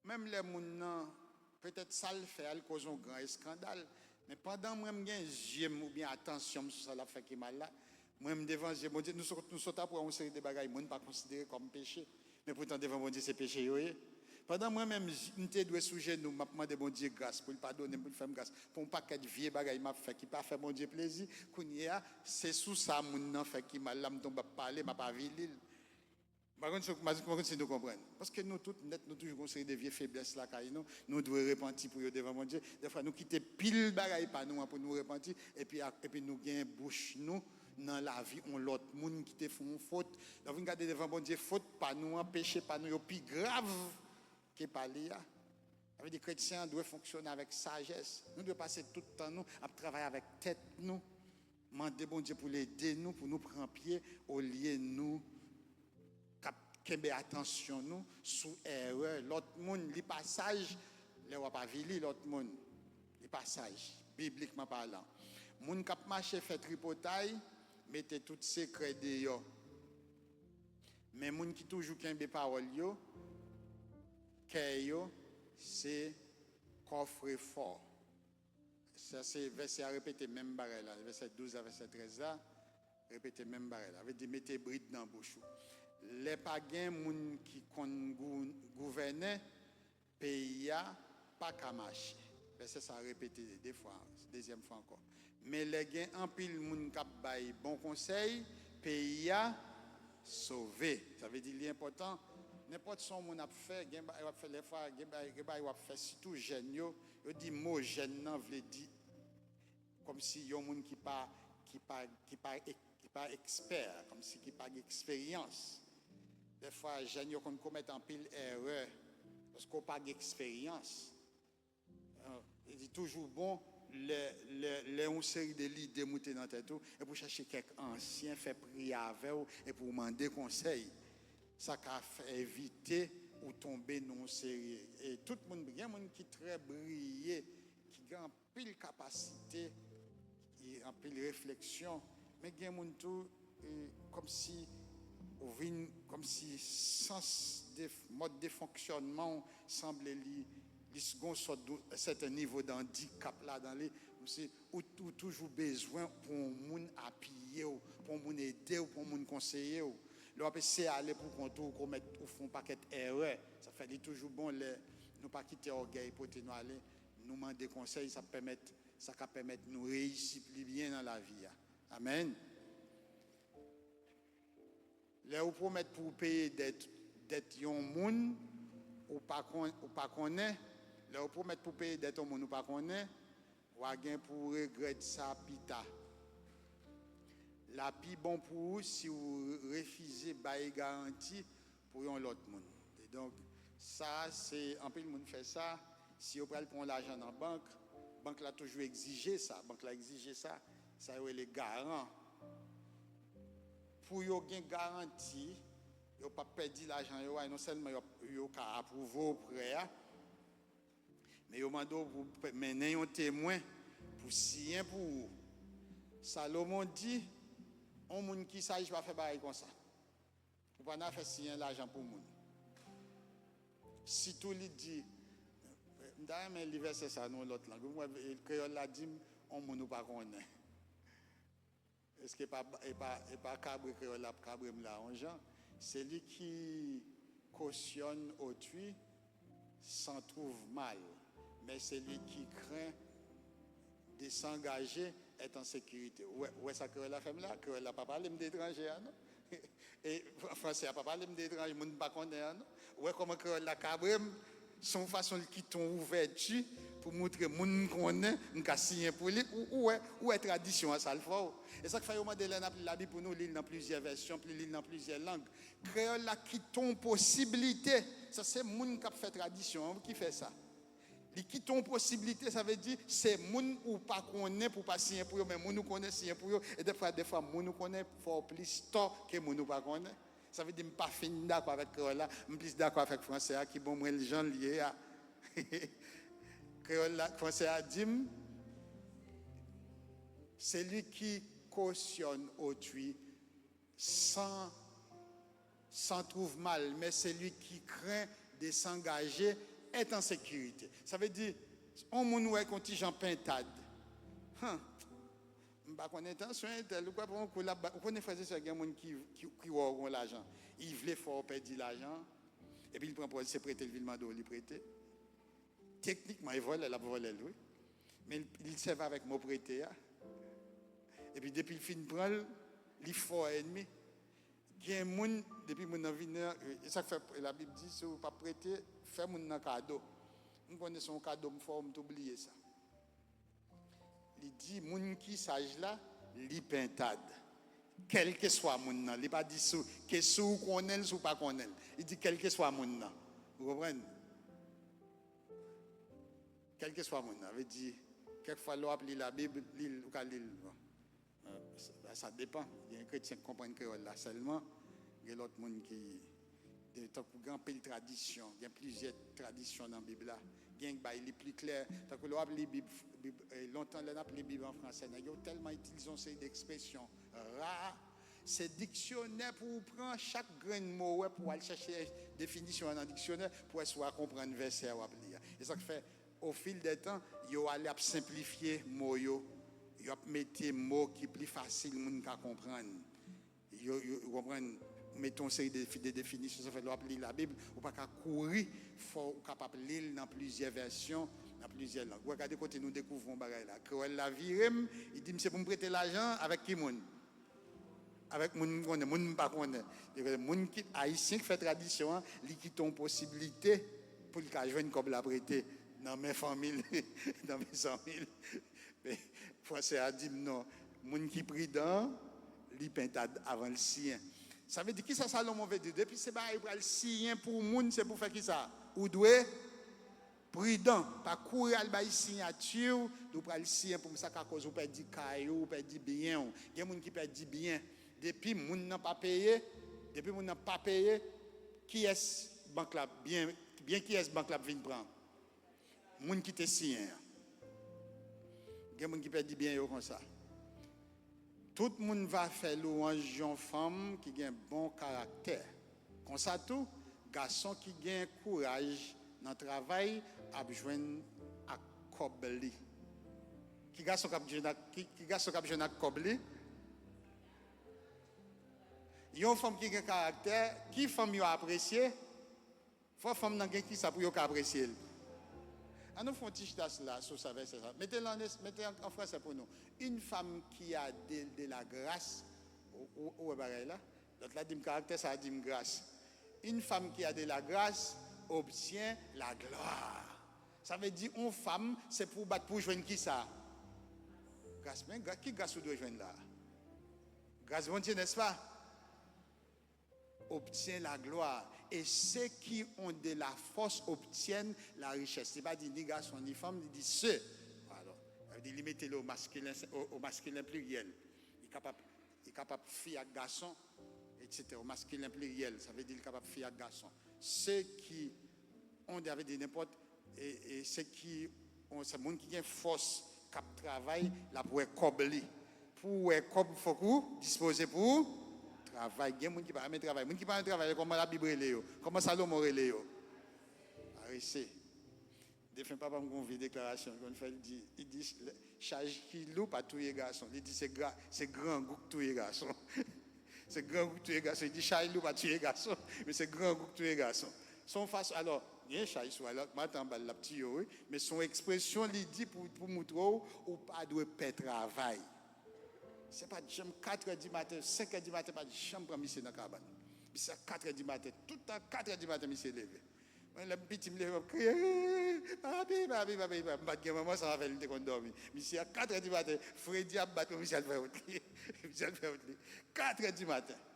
menm lè moun nan, petèt sa l fè a, l koz yon gran eskandal, men pandan mwen m gen zye m oubyen atansyon m sou sa l ap fè ki mal la, mwen m devan zye Bondye, nou sot, nou sot ap wè yon seri de bagay moun pa konsidere kòm peche, men poutan devan Bondye se peche yo ye. Pandan mwen menm, m te dwe sou jenou m, m ap mande Bondye gras pou l padone m, pou l fè m gras pou yon pakèt vye bagay m ap fè ki pa fè Bondye plezi, kounye a, se sou sa moun nan fè ki mal la, m tonbe ap pale, m ap avili l. M pa konn si, m pa konn si nou konprann. Paske nou tout nèt, nou toujou gen yon seri de vye feblès lakay nou. Nou dwe repanti pou yo devan Bondye. Dèfwa, nou kite pil bagay pa nou an pou nou repanti, epi, epi nou gen bouch nou nan lavi yon lòt moun ki te fè yon fot. Lè w vin gade devan Bondye, fot pa nou an, peche pa nou yo pi grav ke pa li a. Sa vle di kretyen an dwe fonksyone avèk sajès. Nou dwe pase tout tan nou ap travay avèk tèt nou, mande Bondye pou l ede nou, pou nou pran pye, olye nou k ap kenbe atansyon nou sou erè lòt moun. Li pa saj lè w ap avili lòt moun. Li pa saj, biblikman palan. Moun k ap mache fè tripotay, mete tout sekrè deyò. Men moun ki toujou kenbe pawòl yo, kè yo se kòfrefò. Sa se vèsè a repete menm bagay la, vèsè douz la, vèsè trèz la, repete menm bagay la. Vle di mete brid nan bouch ou. Lè pa gen moun ki konn gou-, gouvènen, peyi a pa ka mache. Vèsè sa a repete de fwa, dezyèm fwa ankò. Men lè gen anpil moun k ap bay bon konsèy, peyi a sove. Sa vle di li enpòtan, nenpòt sa yon moun ap fè, gen bagay w ap fè, lè fwa gen bagay, gen bagay w ap fè, sitou jèn yo, yo di mo jèn nan vle di kòmsi yon moun ki pa, ki pa, ki pa, ki pa ekspè, kòmsi ki pa gen eksperyans. Dèfwa, jèn yo konn komèt anpil erè, paske w pa gen eksperyans. Li toujou bon lè, lè, lè yon seri de lide moute nan tèt ou, epi w chèche kèk ansyen, fè priyè avè w, epi w mande konsèy. Sa ka fè evite ou tonbe nan yon seri. E tout moun, gen moun ki trè briye, ki gen anpil kapasite, e anpil refleksyon, men gen moun tou, e, kòmsi ou vin, kòmsi sans de, mòd de fonksyònman w sanble li, li s-, gon sòt de, sèten nivo de andikap ladan li, kòmsi ou, ou toujou bezwen pou yon moun apiye w, pou yon moun ede w, pou yon moun konseye w. Lè w ap eseye ale pou kont ou, ou komèt, ou fè yon pakèt erè. Sa fè li toujou bon lè nou pa kite ògèy pote nou ale, nou mande konsèy, sa pèmèt, sa ka pèmèt nou reyisi pli byen nan lavi a. Amèn. Lè ou pwomèt pou w peye dèt, dèt yon moun ou pa kon-, ou pa konnen, lè ou pwomèt pou w peye dèt yon moun ou pa konnen, w a gen pou w regrèt sa pita. L a pi bon pou ou si w refize bay garanti pou yon lòt moun. E donk, sa, se anpil moun fè sa. Si yo pral pran yon lajan nan bank, bank la toujou egzije sa. Bank la egzije sa. Sa yo rele garan. Pou yo gen garanti, yo p ap pèdi lajan yo a, e non sèlman yo, yo ka apwouve w prè a, men yo mande w pou w mennen yon temwen pou siyen pou ou. Salomon di, yon moun ki saj pa fè bagay konsa. Ou pa nan afè siyen lajan pou moun. Sitou li di, m ta renmen li vèsè sa nan yon lòt lang. Ou wè, kreyòl la di m, yon moun ou pa konnen. Èske e pa, e pa, e pa kabre kreyòl la ap kabre m la yon jan? Celui qui cautionne autrui s'en trouve mal, mais celui qui craint de s'engager est en sécurité. Ou wè, ou wè sa kreyòl la fè m la? Kreyòl la pa pale m de etranje a, non. E fransè a pa pale m de etranje, moun m pa konnen an, non. Ou wè kòman kreyòl la kabre m? Se yon fason l kite yon ouvèti pou moutre moun m konnen, m ka siyen pou li. Ou, ou wè, ou wè tradisyon an, sa l fè w. E sa k fè yo mande lè n ap li Labib pou nou li l nan plizyè vèsyon, pou li l nan plizyè lang. Kreyòl la kite yon posiblite. Sa se moun k ap fè tradisyon an ki fè sa. Li kite yon posiblite, sa vle di, se moun ou pa konnen pou w pa siyen pou yo, men moun ou konnen siyen pou yo. E dèfwa, dèfwa, moun ou konnen fè w plis tò ke moun ou pa konnen. Sa vle di, m pa fin dakò avèk kreyòl la, m plis dakò avèk fransè a ki ban mwen l jan l ye a. Kreyòl la, fransè a di m, celui qui cautionne autrui s'en, s'en trouve mal, mais celui qui craint de s'engager est en sécurité. Sa vle di, yon moun wè k yon ti jan pentad. Han, m pa konn entansyon entèl, ou kwè pou yon kou l ap ba-, ou konnen frè e sè, gen moun ki, ki, ki wè w gon lajan, li vle fè w pèdi lajan, epi l pran pòz se prete l vin mande w li prete. Teknikman, e vòlè l ap vòlè l, wi. Men li, li sèvi avèk mo prete a. Epi depi l fin pran l, li fò ènmi. Gen moun, depi moun nan vini, e sa k fè Labib di, si w p ap prete, fè moun nan kado. M konnen se yon kado m fè w, m tou bliye sa. Li di, moun ki saj la, li pentad. Kèlkeswa moun nan, li pa di si w, ke si w konnen l, si w pa konnen l. Li di, kèlkeswa moun nan. Ou konprann? Kèlkeswa moun nan. Vle di, kèk fwa, lè w ap li Labib, li l, ou ka li l, bon. Euh, sa, sa depann. Gen kretyen k konprann kreyòl la sèlman. Gen lòt moun ki, gen, tankou gen anpil tradisyon, gen plizyè tradisyon nan Bib la. Gen k bay li pli klè. Tankou lè w ap li Bib, Bib, eh, lontan lè n ap li Bib an fransè, nèg yo tèlman itilize yon seri de ekspresyon ra. Se diksyonè pou w pran chak grenn mo, wè, pou w al chèche definisyon an nan diksyonè, pou wè si w a konprann vèsè a w ap li a. E sa k fè, au fil des temps, yo ale ap senplifye mo yo. Yo ap mete mo ki pli fasil moun ka konprann. Yo, yo, ou konprann, mete yon seri de, de definisyon. Sa fè, lè w ap li Labib, ou pa ka kouri, fò w kapab li l nan plizyè vèsyon, nan plizyè lang. Ou wè, gade kote nou dekouvri yon bagay la. Kreyòl la vire m, li di m se pou m prete lajan avèk ki moun? Avèk moun m konnen, moun m pa konnen. Li konnen moun ki, Ayisyen ki fè tradisyon an, li kite yon posiblite pou l ka jwenn kòb l ap rete nan men fanmi l, nan men zanmi l. Men, fransè a di m non, moun ki pridan, li pentad avan l siyen. Sa vle di, kisa Salomon vle di? Depi se bagay pral siyen pou moun, se pou fè kisa? Ou dwe Pridan, pa kouri al bay siyati w, di w pral siyen pou m sa ka koz ou pèdi kay ou, ou pèdi byen w. Gen moun ki pèdi byen. Depi moun nan pa peye, depi moun nan pa peye, kiyès bank la, byen, byen kiyès bank la ap vin pran? Moun ki te siyen an. Gen moun ki pèdi byen yo konsa. Tout moun va fè lwanj yon fanm ki gen bon karaktè. Konsa tou, gason ki gen kouraj nan travay ap jwenn ak kòb li. Ki gason k ap jwenn ak, ki, ki gason k ap jwenn ak kòb li? Yon fanm ki gen karaktè, ki fanm yo apresye? Fò fanm nan gen kisa pou yo ka apresye l. An nou fè yon ti chita sou la, sou sa vèsè sa. Mete l an, mete an, an fransè pou nou. Une femme qui a de, de la grâce, ou, ou, ou wè bagay la? Lòt la di m karaktè, sa a di m gras. Une femme qui a de la grâce obtient la gloire. Sa vle di, yon fanm, se pou w bat pou w jwenn kisa? Gras. Men gra-, ki gras ou dwe jwenn la? Gras Bondye, n'est-ce pas? Obtient la gloire. Et ceux qui ont de la force obtiennent la richesse. Li pa di ni gason ni fanm, li di ceux. Alò, sa vle di li mete l o maskilen, o, o maskilen pliryèl. Li kapab, li kapab fi ak gason, et cetera. O maskilen pliryèl, sa vle di li kapab fi ak gason. Ceux qui ont, sa vle di nenpòt, e, e ceux qui ont, se moun ki gen fòs, k ap travay, l ap wè kòb li. Pou w wè kòb, fòk ou dispoze pou w travay. Gen moun ki pa renmen travay. Moun ki pa renmen travay, kòman Labib rele yo? Kòman Salomon rele yo? Parese. Defen papa m gen yon vye deklarasyon li konn fè, li di, li di, chaj ki lou pa touye gason. Li di, se gra-, se grangou k touye gason. Se grangou k touye gason. Li di, chaj lou pa touye gason, men se grangou k touye gason. Se yon fason, alò, gen chaj sou, alò, matan anba l, l ap tiye w, wi. Men se yon ekspresyon li di pou, pou moutre w, ou pa dwe pè travay. Se pa t janm katrè di maten, senkè di maten, pa t janm pran misye nan kabann. Misye a katrè di maten, tout tan katrè di maten, misye leve. Mwen, lè m piti, m leve, m ap kriye, "Papi, papi, papi, papi." M pa t gen manman ansanm avè l, m te konn dòmi. Misye a katrè di maten, fredi ap bat mwen, misye al fè wout li. Misye al fè wout li. Katrè di maten.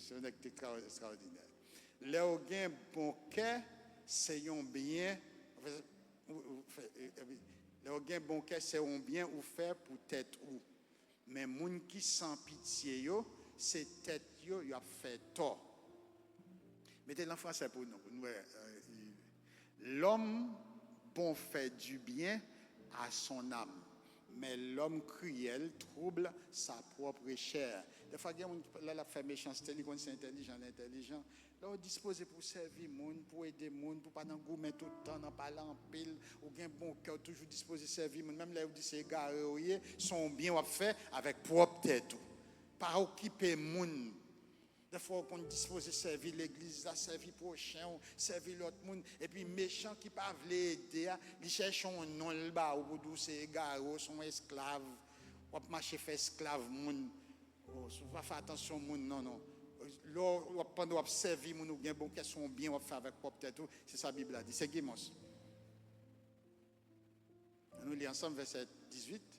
Se yon nèg ki te ekstraòdinè. Lè w gen bon kè, se yon byen, lè w gen bon kè, se yon byen ou fè pou tèt ou. Men moun ki san pitye yo, se tèt yo y ap fè tò. Mete l an fransè pou nou, pou nou wè. L'homme bon fait du bien à son âme, mais l'homme cruel trouble sa propre chair. Defwa gen moun ki, lè l ap fè mechanste, li konn se entèlijan, l entèlijan. Lè w dispoze pou w sèvi moun, pou w ede moun, pou w pa nan goumen tout tan, nan pale anpil, ou gen bon kè, w toujou dispoze sèvi moun. Menm lè yo di se egare w ye, se yon byen w ap fè avèk pwòp tèt ou. Pa okipe moun. Defwa w konn dispoze sèvi legliz la, sèvi pwochen w, sèvi lòt moun. Epi mechan ki pa vle ede a, li chèche yon non l ba ou pou di w se egare w, se yon esklav. W ap mache fè esklav moun. Oh, si w pa fè atansyon moun, non, non. Lè w ap, pandan w ap sèvi moun, ou gen bon kè, se yon byen w ap fè avèk pwòp tèt ou. Se sa Bib la di. Se Gimons. An nou li ansanm vèsè dizuit.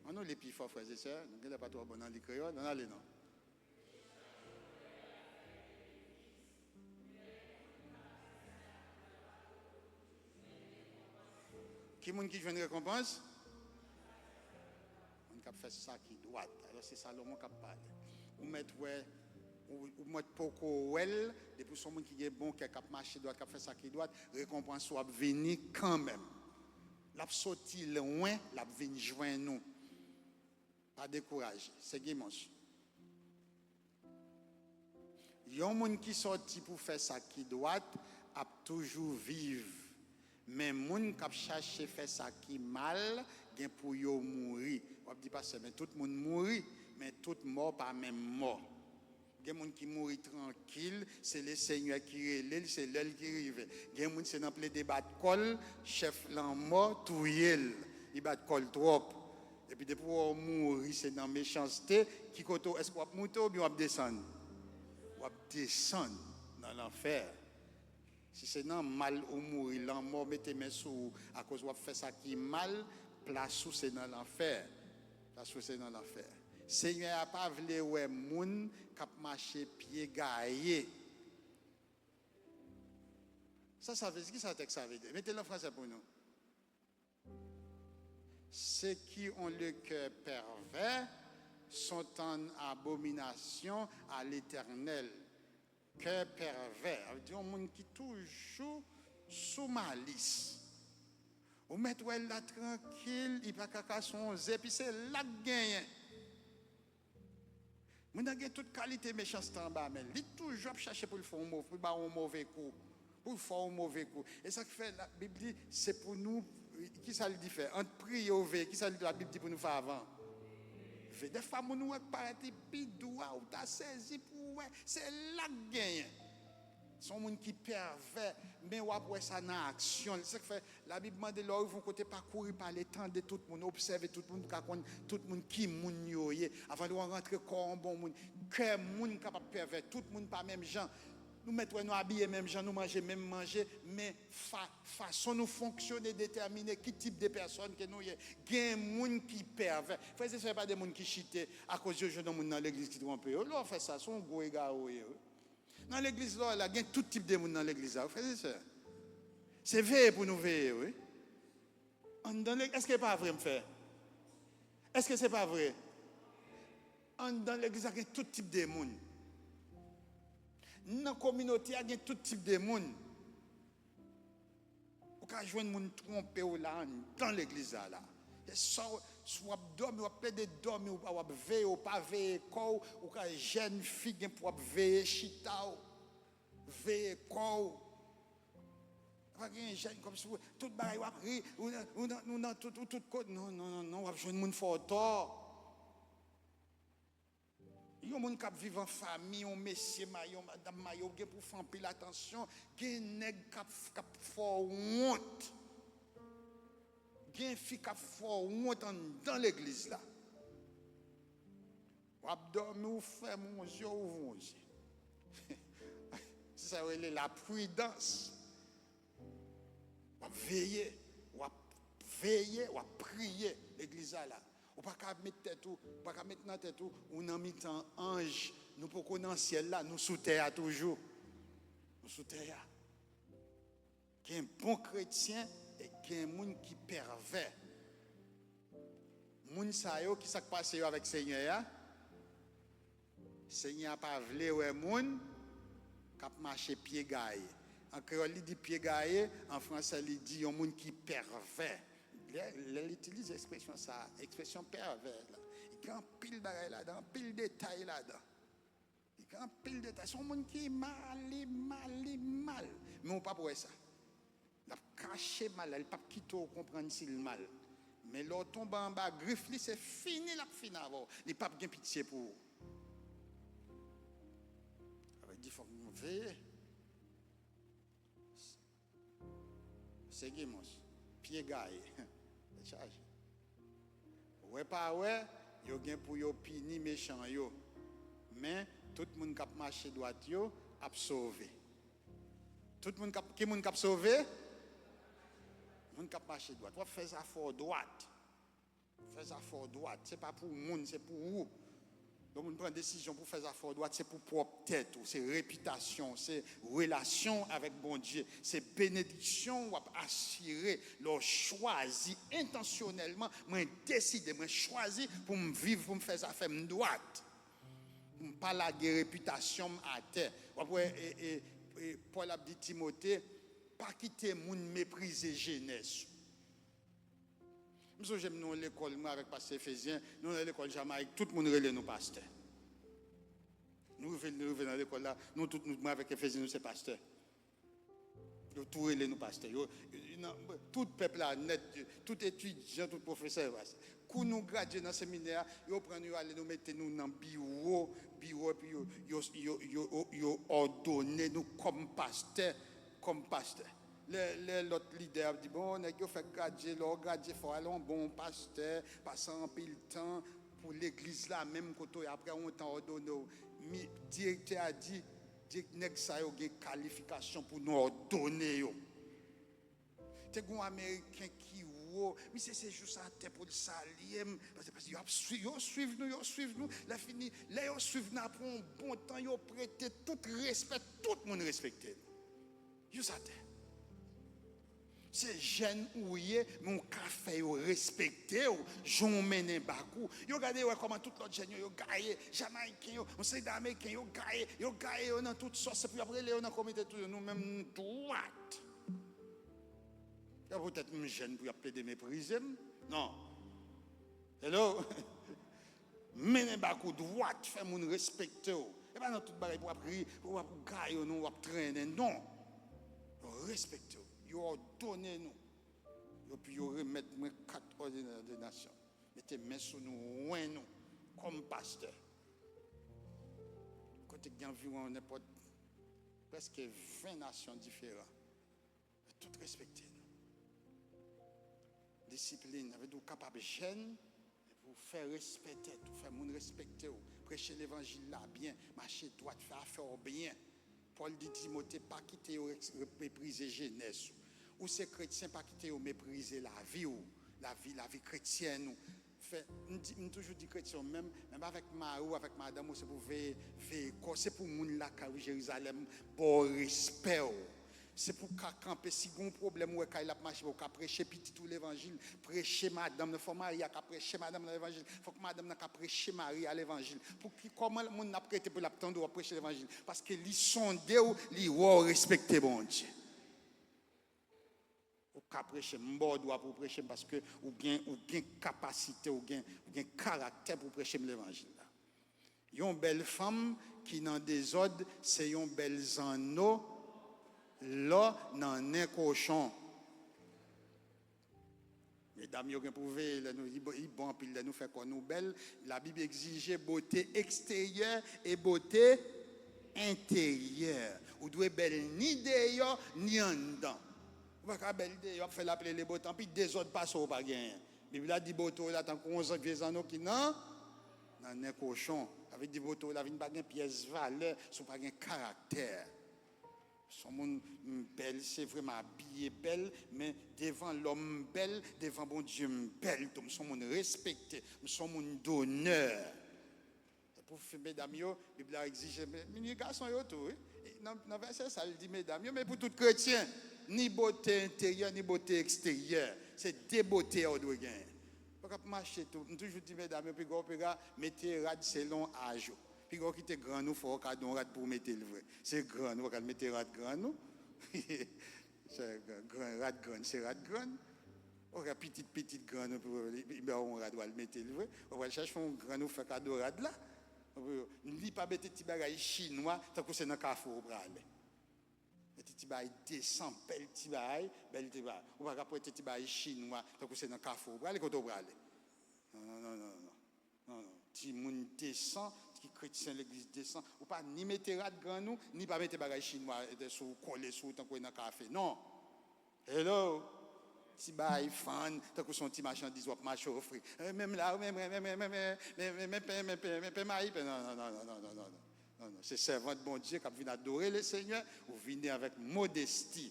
An nou li pi fò, frè e sè. Nou genlè pa twò bon nan li kreyòl. Ann ale non. Ki moun ki jwenn rekonpans? Moun k ap fè sa ki dwat. Alò, se Salomon k ap pale. Ou mèt wè, ou, ou mèt poko wè l, depi w se yon moun ki gen bon kè, k ap mache dwat, k ap fè sa ki dwat, rekonpans ou ap vini kanmenm. L ap soti lwen, l ap vin jwenn ou. Pa dekouraje. Se Gimons. Yon moun ki sòti pou fè sa ki dwat ap toujou viv. Men moun k ap chache fè sa ki mal gen pou yo mouri. W ap di, "Pastè, men tout moun mouri, men tout mò pa menm mò." Gen moun ki mouri trankil, se Lesenyè ki rele l, se lè l ki rive. Gen moun se nan plede bat kò l, chèf lanmò touye l, li bat kò l twòp. Epi depi w wè w mouri, se nan mechanste, ki kote w, èske w ap moute oubyen w ap desann? W ap desann nan lanfè. Si se nan mal ou mouri, lanmò mete men sou ou akoz w ap fè sa ki mal, plas ou se nan lanfè. Plas ou se nan lanfè. Senyè a pa vle wè moun k ap mache pye gaye. Sa sa vle di? Ki sa tèks sa vle di? Mete l an fransè pou nou. Ceux qui ont le cœur pervers sont en abomination à l'Éternel. Kè pèvè, sa vle di yon moun ki toujou sou malis. Ou mèt wè l la trankil, li pa ka kase yon ze, epi se la k genyen. Moun nan gen tout kalite mechanste anba men l. Li toujou ap chache pou l fè yon mov-, pou l ba w yon move kou, pou l fè w yon move kou. E sa k fè la Bib di, se pou nou, ki sa l di fè? Ant priye ou veye, ki sa Labib di pou nou fè avan? Veye. Dèfwa moun ou wè k parèt li pi dwa, ou ta sezi pou w wè, se la k genyen. Se yon moun ki pèvè, men w ap wè sa nan aksyon l. Se sa k fè Labib mande lè w rive yon kote, pa kouri pale, tande tout moun, obsève tout moun, pou ka konn tout moun ki moun yo ye. Avan w rantre kò yon bon moun. Kè moun kapab pèvè, tout moun pa menm jan. Nou mèt wè nou abiye menm jan, nou manje menm manje, men fa-, fason nou fonksyone detèmine ki tip de pèsòn ke nou ye. Gen moun ki pèvè. Frè e sè, pa de moun ki chite akoz yo jwenn yon moun nan legliz ki twonpe yo. Lè w fè sa, se yon gwo egare w ye, wi. Nan legliz la w la, gen tout tip de moun nan legliz la, wi, frè e sè. Se veye pou nou veye, wi. Anndan legliz, èske pa vre m fè? Èske se pa vre? Anndan legliz la, gen tout tip de moun. Nan kominote a, gen tout tip de moun. Ou ka jwenn moun twonpe w la anndan legliz la, la. E sa w, si w ap dòmi, w ap plede dòmi, w pa, w ap veye, w pa veye kò w, ou ka jèn fi gen pou w ap veye chita w, veye kò w. Pa gen jèn kòmsi w, tout bagay w ap ri, ou nan, ou nan, ou nan tout, ou tout kote. Non, non, non, non, w ap jwenn moun fè w tò. Yon moun k ap viv an fanmi, yon mesye marye, yon madanm marye, ou gen pou w fè anpil atansyon. Gen nèg k ap, k ap fè w wont. Gen fi k ap fè w wont anndan legliz la. W ap dòmi, ou fèmen yon zye, ou ouvri yon zye. Se sa yo rele lapridans. W ap veye, w ap veye, w ap priye legliz la la. Ou pa ka met tèt ou, ou pa ka met nan tèt ou, ou nan mitan anj, nou poko nan syèl la, nou sou tè a toujou. Nou sou tè a. Gen bon kretyen e gen moun ki pèvè. Moun sa yo, ki sa k pase yo avèk Senyè a? Senyè a pa vle wè moun k ap mache pye gaye. An kreyòl, li di pye gaye, an fransè, li di yon moun ki pèvè. Lè, lè l itilize ekspresyon sa a, ekspresyon pèvè la, li gen anpil bagay ladan, anpil detay ladan. Li gen anpil detay. Se yon moun ki mal, li mal, li mal. Men w p ap wè sa. L ap kache mal la, li p ap kite w konprann si l mal. Men lè w tonbe anba grif li, se fini l ap fini avè w. Li p ap gen pitye pou ou. Sa vle di fòk nou veye. Segimos, pye gaye. Tèt chaje. Wè pa wè, yo gen pou yo pini mechan yo. Men, tout moun k ap mache dwat yo ap sove. Tout moun k ap, ki moun k ap sove? Moun k ap mache dwat. W ap fè zafè w dwat. Fè zafè w dwat. Se pa pou moun, se pou ou. Yon moun pran desizyon pou fè zafè w dwat, se pou pwòp tèt ou, se repitasyon w, se relasyon w avèk Bondye, se benediksyon w ap asire lè w chwazi entansyonèlman, mwen deside, mwen chwazi pou m viv, pou m fè zafè m dwat, pou m pa lage repitasyon m atè. W ap wè, e, e, e, Pòl ap di Timote, pa kite moun meprize jenès ou. M sonje m nan yon lekòl, mwen avèk pastè Efezyen, nou nan lekòl Jamayik, tout moun rele nou pastè. Nou rive, nou rive nan lekòl la, nou tout, nou, mwen avèk Efezyen, nou se pastè. Yo tou rele nou pastè. Yo, yo, nan, tout pèp la nèt, tout etidyan, tout pwofesè, pastè. Kou nou gradye nan seminè a, yo pran nou, yo ale, nou mete nou nan biwo, biwo, epi yo, yo, yo, yo, yo, yo òdone nou kòm pastè, kòm pastè. Lè, lè lòt lidè ap di, bon, nèg yo fèk gradye, lè w gradye, fò w al yon bon pastè, pase anpil tan pou legliz la, menm kote w ye, apre yon tan òdone w. Mi-, direktè a di, di, nèg sa yo gen kalifikasyon pou nou òdone yo. Te gen yon Ameriken ki wo, misye se jous atè pou l salye m, paske, paske yo ap swi-, yo swiv nou, yo swiv nou, lè fini, lè yo swiv nou apre yon bon tan, yo prete tout respè, tout moun respekte nou. Jous atè. Se jèn ou ye, men ou ka fè yo respekte w, jan w mennen bak ou. Yo gade, yo wè kòman tout lòt jèn yo, yo gaye, Jamayiken yo, yon seri de Ameriken, yo gaye, yo gaye yo nan tout sòs, epi y ap rele yo nan komite tou, nou menm nou dwat. Yo poutèt m jèn pou y ap plede meprize m. Non. Hello? Mennen bak ou dwat, fè moun respekte w. E pa nan tout bagay pou w ap ri, pou w ap gaye yo, non, w ap trennen, non. Yo respekte w, yo òdone nou. Yo, pou yo remèt mwen kat òdinasyon. Mete men sou nou, wen nou, kòm pastè. Kote gen anviwon nenpòt, prèske ven nasyon diferan. Tout respekte nou. Disiplin, sa vle di ou kapab jèn, epi ou fè respè tèt ou, fè moun respekte w, preche levanjil la byen, mache dwat, fè afè w byen. Pòl di Timote, pa kite yo re-, re-, meprize jenès ou. Ou se kretyen, pa kite yo meprize lavi w, lavi, lavi kretyèn ou. Fè, m di, m toujou di kretyen w menm, menm avèk mari w, avèk madanm ou, se pou veye, veye kò, se pou moun lakay ou Jerizalèm ba w respè w. Se pou w ka kanpe, si gen yon pwoblèm ou wè kay la ap mache, ou ka preche pitit ou levanjil, preche madanm nan, fò mari a ka preche madanm nan levanjil, fòk madanm nan ka preche mari a levanjil. Pou ki, kòman moun nan ap rete pou l ap tande w ap preche levanjil? Paske li sonde w, li wè w respekte Bondye. Ou ka preche m, m ba w dwa pou w preche m, paske ou gen, ou gen kapasite, ou gen, ou gen karaktè pou w preche m levanjil la. Yon bèl fanm ki nan dezòd, se yon bèl zanno lò nan nen kochon. Medam yo gen pou veye lè nou, li bon, li bon anpil lè nou fè kò nou bèl. Labib egzije bote eksteryè e bote enteryè. Ou dwe bèl ni deyò, ni anndan. Ou pa ka bèl deyò, ap fè laplele botan, pi dezòd pase w pa genyen. Bib la di bote w la tankou yon zan-, vye zanno ki nan, nan nen kochon. Sa vle di bote w la vin pa gen pyès valè si w pa gen karaktè. M se yon moun, m bèl, se vre, m abiye bèl, men devan lòm m bèl, devan Bondye m bèl tou. M se yon moun respekte, m se yon moun donè. Se pou fi, medam yo, Bib la egzije, men, men ni gason yo tou, wi. E nan, nan vèsè sa, l di medam yo, men pou tout kretyen, ni bote enteryè, ni bote eksteryè. Se de bote a w dwe genyen. Ou p ap mache tou. M toujou di medam yo, piga w, piga mete rad selon aj ou. Piga w kite grann ou fè w kado yon rad pou w mete l vre. Se grann ou, pa ka al mete rad grann ou. Se gran, gran, rad grann, se rad grann. Ou ka pitit, pitit grann ou pou li, li ba w yon rad, w al mete l vre. Ou pral chache yon grann ou fè kado rad la. Li pa mete ti bagay chinwa, tankou se nan kafou ou prale. Mete ti bagay desan, bèl ti bagay, bèl ti bagay. Ou pa ka prete ti bagay chinwa, tankou se nan kafou ou prale, kote ou prale? Non, non, non, non, non. Non, non. Timoun desan, ki kretyen legliz desan. Ou pa ni mete rad grann ou, ni pa mete bagay chinwa, eh, sou ou, kole sou ou tankou nan kafe. Non. Hello. Ti bagay fann, tankou se yon ti machandiz w ap mache ofri. Eh, menm la, menm, menm, menm, menm, menm, menm, pen, menm, pen, menm, pen mayi, pen, non, non, non. Non, non. Se sèvant Bondye k ap vin adore Lesenyè, ou vini avèk modesti,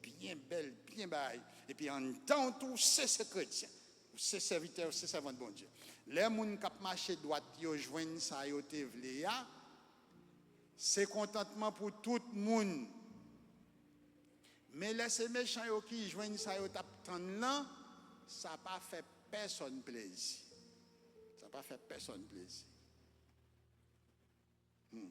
byen bèl, byen bay, epi anndan w tou, se, se kretyen. Ou se sèvitè, ou se sèvant Bondye. Lè moun k ap mache dwat yo jwenn sa yo te vle a, se kontantman pou tout moun. Men lè se mechan yo ki jwenn sa yo t ap tann lan, sa pa fè pèsonn plezi. Sa pa fè pèsonn plezi. Hmm.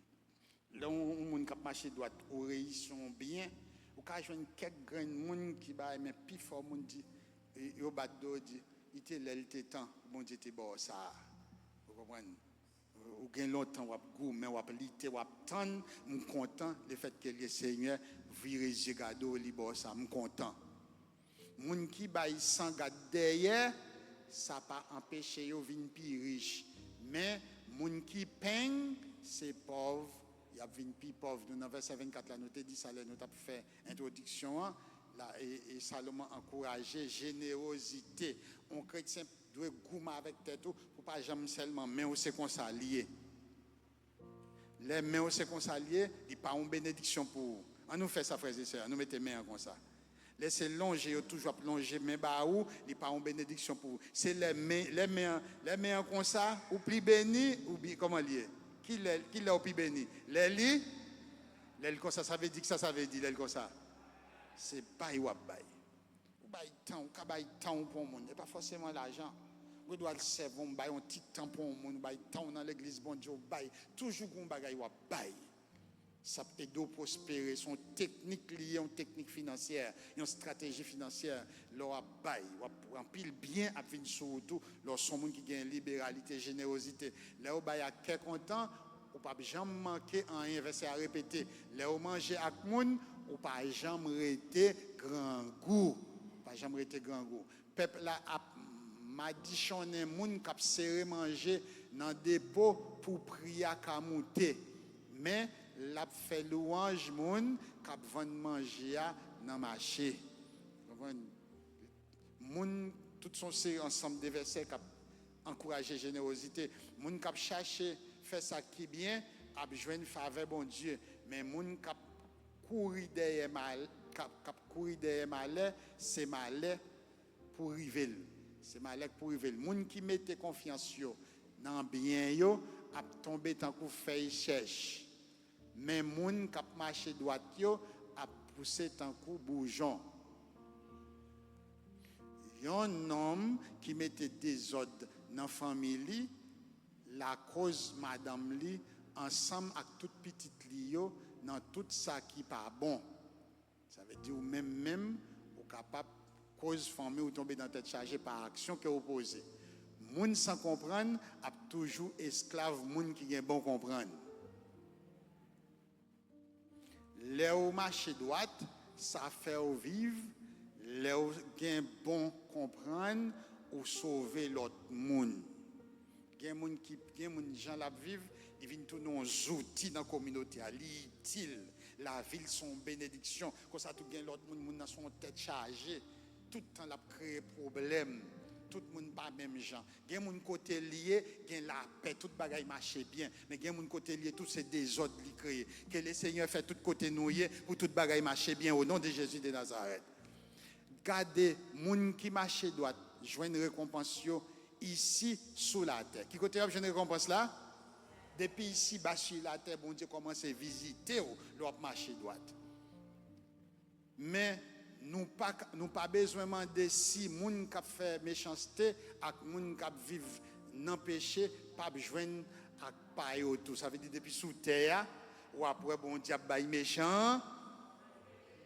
Lè yon, yon moun k ap mache dwat, ou reyisi, ou byen, ou ka jwenn kèk grenn moun ki bay, men pifò moun di, e, yo bat do, di, li te lè l te tan, Bondye te ba w sa a. Ou konprann? Ou gen lontan w ap goumen, w ap lite, w ap tann, m kontan, lefètke Lesenyè vire zye gade w, li ba w sa, m kontan. Moun ki bay san gad dèyè, sa pa anpeche yo vin pi rich. Men, moun ki peng, se pòv, y ap vin pi pòv. Nou nan vèsè vennkat la, nou te di sa lè nou t ap fè entwodiksyon an. La, e, e Salomon ankouraje jenerozite. Yon kretyen dwe goumen avèk tèt ou, pou pa janm sèlman men w se konsa l ye. Lè men w se konsa l ye, li pa yon benediksyon pou ou. Ann nou fè sa, frè e sè, ann nou mete men an konsa. Lè se lonje yo toujou ap lonje men ba ou, li pa yon benediksyon pou ou. Se lè men, lè men an, lè men an konsa, ou pli beni, ou bi-, kòman l ye? Ki lè, ki lè w pi beni? Lè li, lè l konsa, sa vle di, kisa sa vle di, lè l konsa? Se bay w ap bay. Bay tan, ou ka bay tan ou pou yon moun. E pa fòseman lajan. Ou dwe al sèvi, ou bay yon ti tan pou yon moun, ou bay tan ou nan legliz Bondye, ou bay. Toujou gen yon bagay w ap bay. Sa ap ede w pwospere. Se yon teknik li ye, yon teknik finansyè, yon estrateji finansyè. Lè w ap bay, w ap anpil byen ap vin sou ou tou. Lè w se yon moun ki gen liberalite, jenerozite, lè w bay ak kè kontan, ou p ap janm manke anyen. Vèsè a repete, lè w manje ak moun, ou pa janm rete grangou. Ou pa janm rete grangou. Pèp la ap madichonnen moun k ap sere manje nan depo pou pri a ka moute. Men, l ap fè lwanj moun k ap vann manje a nan mache. Konprann? Moun, tout se yon seri ansanm de vèsè k ap ankouraje jenerozite. Moun k ap chache fè sa ki byen ap jwenn favè Bondye. Men moun k ap kouri dèyè mal, k ap, k ap kouri dèyè malè, se malè pou rive l. Se malè k pou rive l. Moun ki mete konfyans yo nan byen yo ap tonbe tankou fèy chèch. Men moun k ap mache dwat yo ap pouse tankou boujon. Yon nonm ki mete dezòd nan fanmi li lakoz madanm li ansanm ak tout pitit li yo nan tout sa ki pa bon. Sa vle di ou menm menm, ou kapab koz fanmi w tonbe nan tèt chaje pa aksyon ke w poze. Moun san konprann ap toujou esklav moun ki gen bon konprann. Lè w mache dwat, sa fè w viv. Lè w gen bon konprann, ou sove lòt moun. Gen moun ki, gen moun jan l ap viv, li vin tounen yon zouti nan kominote a. Li itil. Lavi l se yon benediksyon. Konsa tou gen lòt moun, moun nan se yon tèt chaje. Tout tan l ap kreye pwoblèm. Tout moun pa menm jan. Gen moun kote l ye, gen lapè, tout bagay mache byen. Men gen moun kote l ye tou, se dezòd li kreye. Ke Lesenyè fè tout kote nou ye pou tout bagay mache byen, o non de Jezi de Nazarèt. Gade, moun ki mache dwat jwenn rekonpans yo isi sou latè. Ki kote y ap jwenn rekonpans la? Depi isiba sou latè, Bondye kòmanse vizite w lè w ap mache dwat. Men, nou pa, nou pa bezwen mande si moun k ap fè mechanste ak moun k ap viv nan peche p ap jwenn ak pa yo tou. Sa vle di, depi sou tè a, w ap wè Bondye ap bay mechan.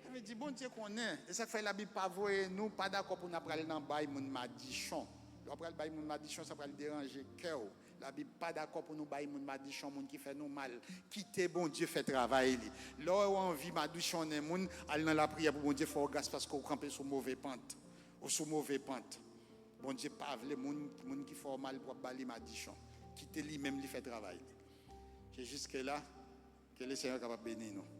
Sa vle di, Bondye konnen. E sa k fè Labib pa voye nou, pa dakò pou n ap pral nan bay moun madichon. Lè w ap pral bay moun madichon, sa pral deranje kè w. Labib pa dakò pou nou bay moun madichon, moun ki fè nou mal. Kite Bondye fè travay li. Lè w anvi madichonnen moun, al nan lapriyè pou Bondye fè w gras paske w kanpe sou move pant. Ou sou move pant. Bondye pa vle moun, moun ki fè w mal pou w ap ba li madichon. Kite li menm li fè travay li. Se jiske la, ke Lesenyè kapab beni nou.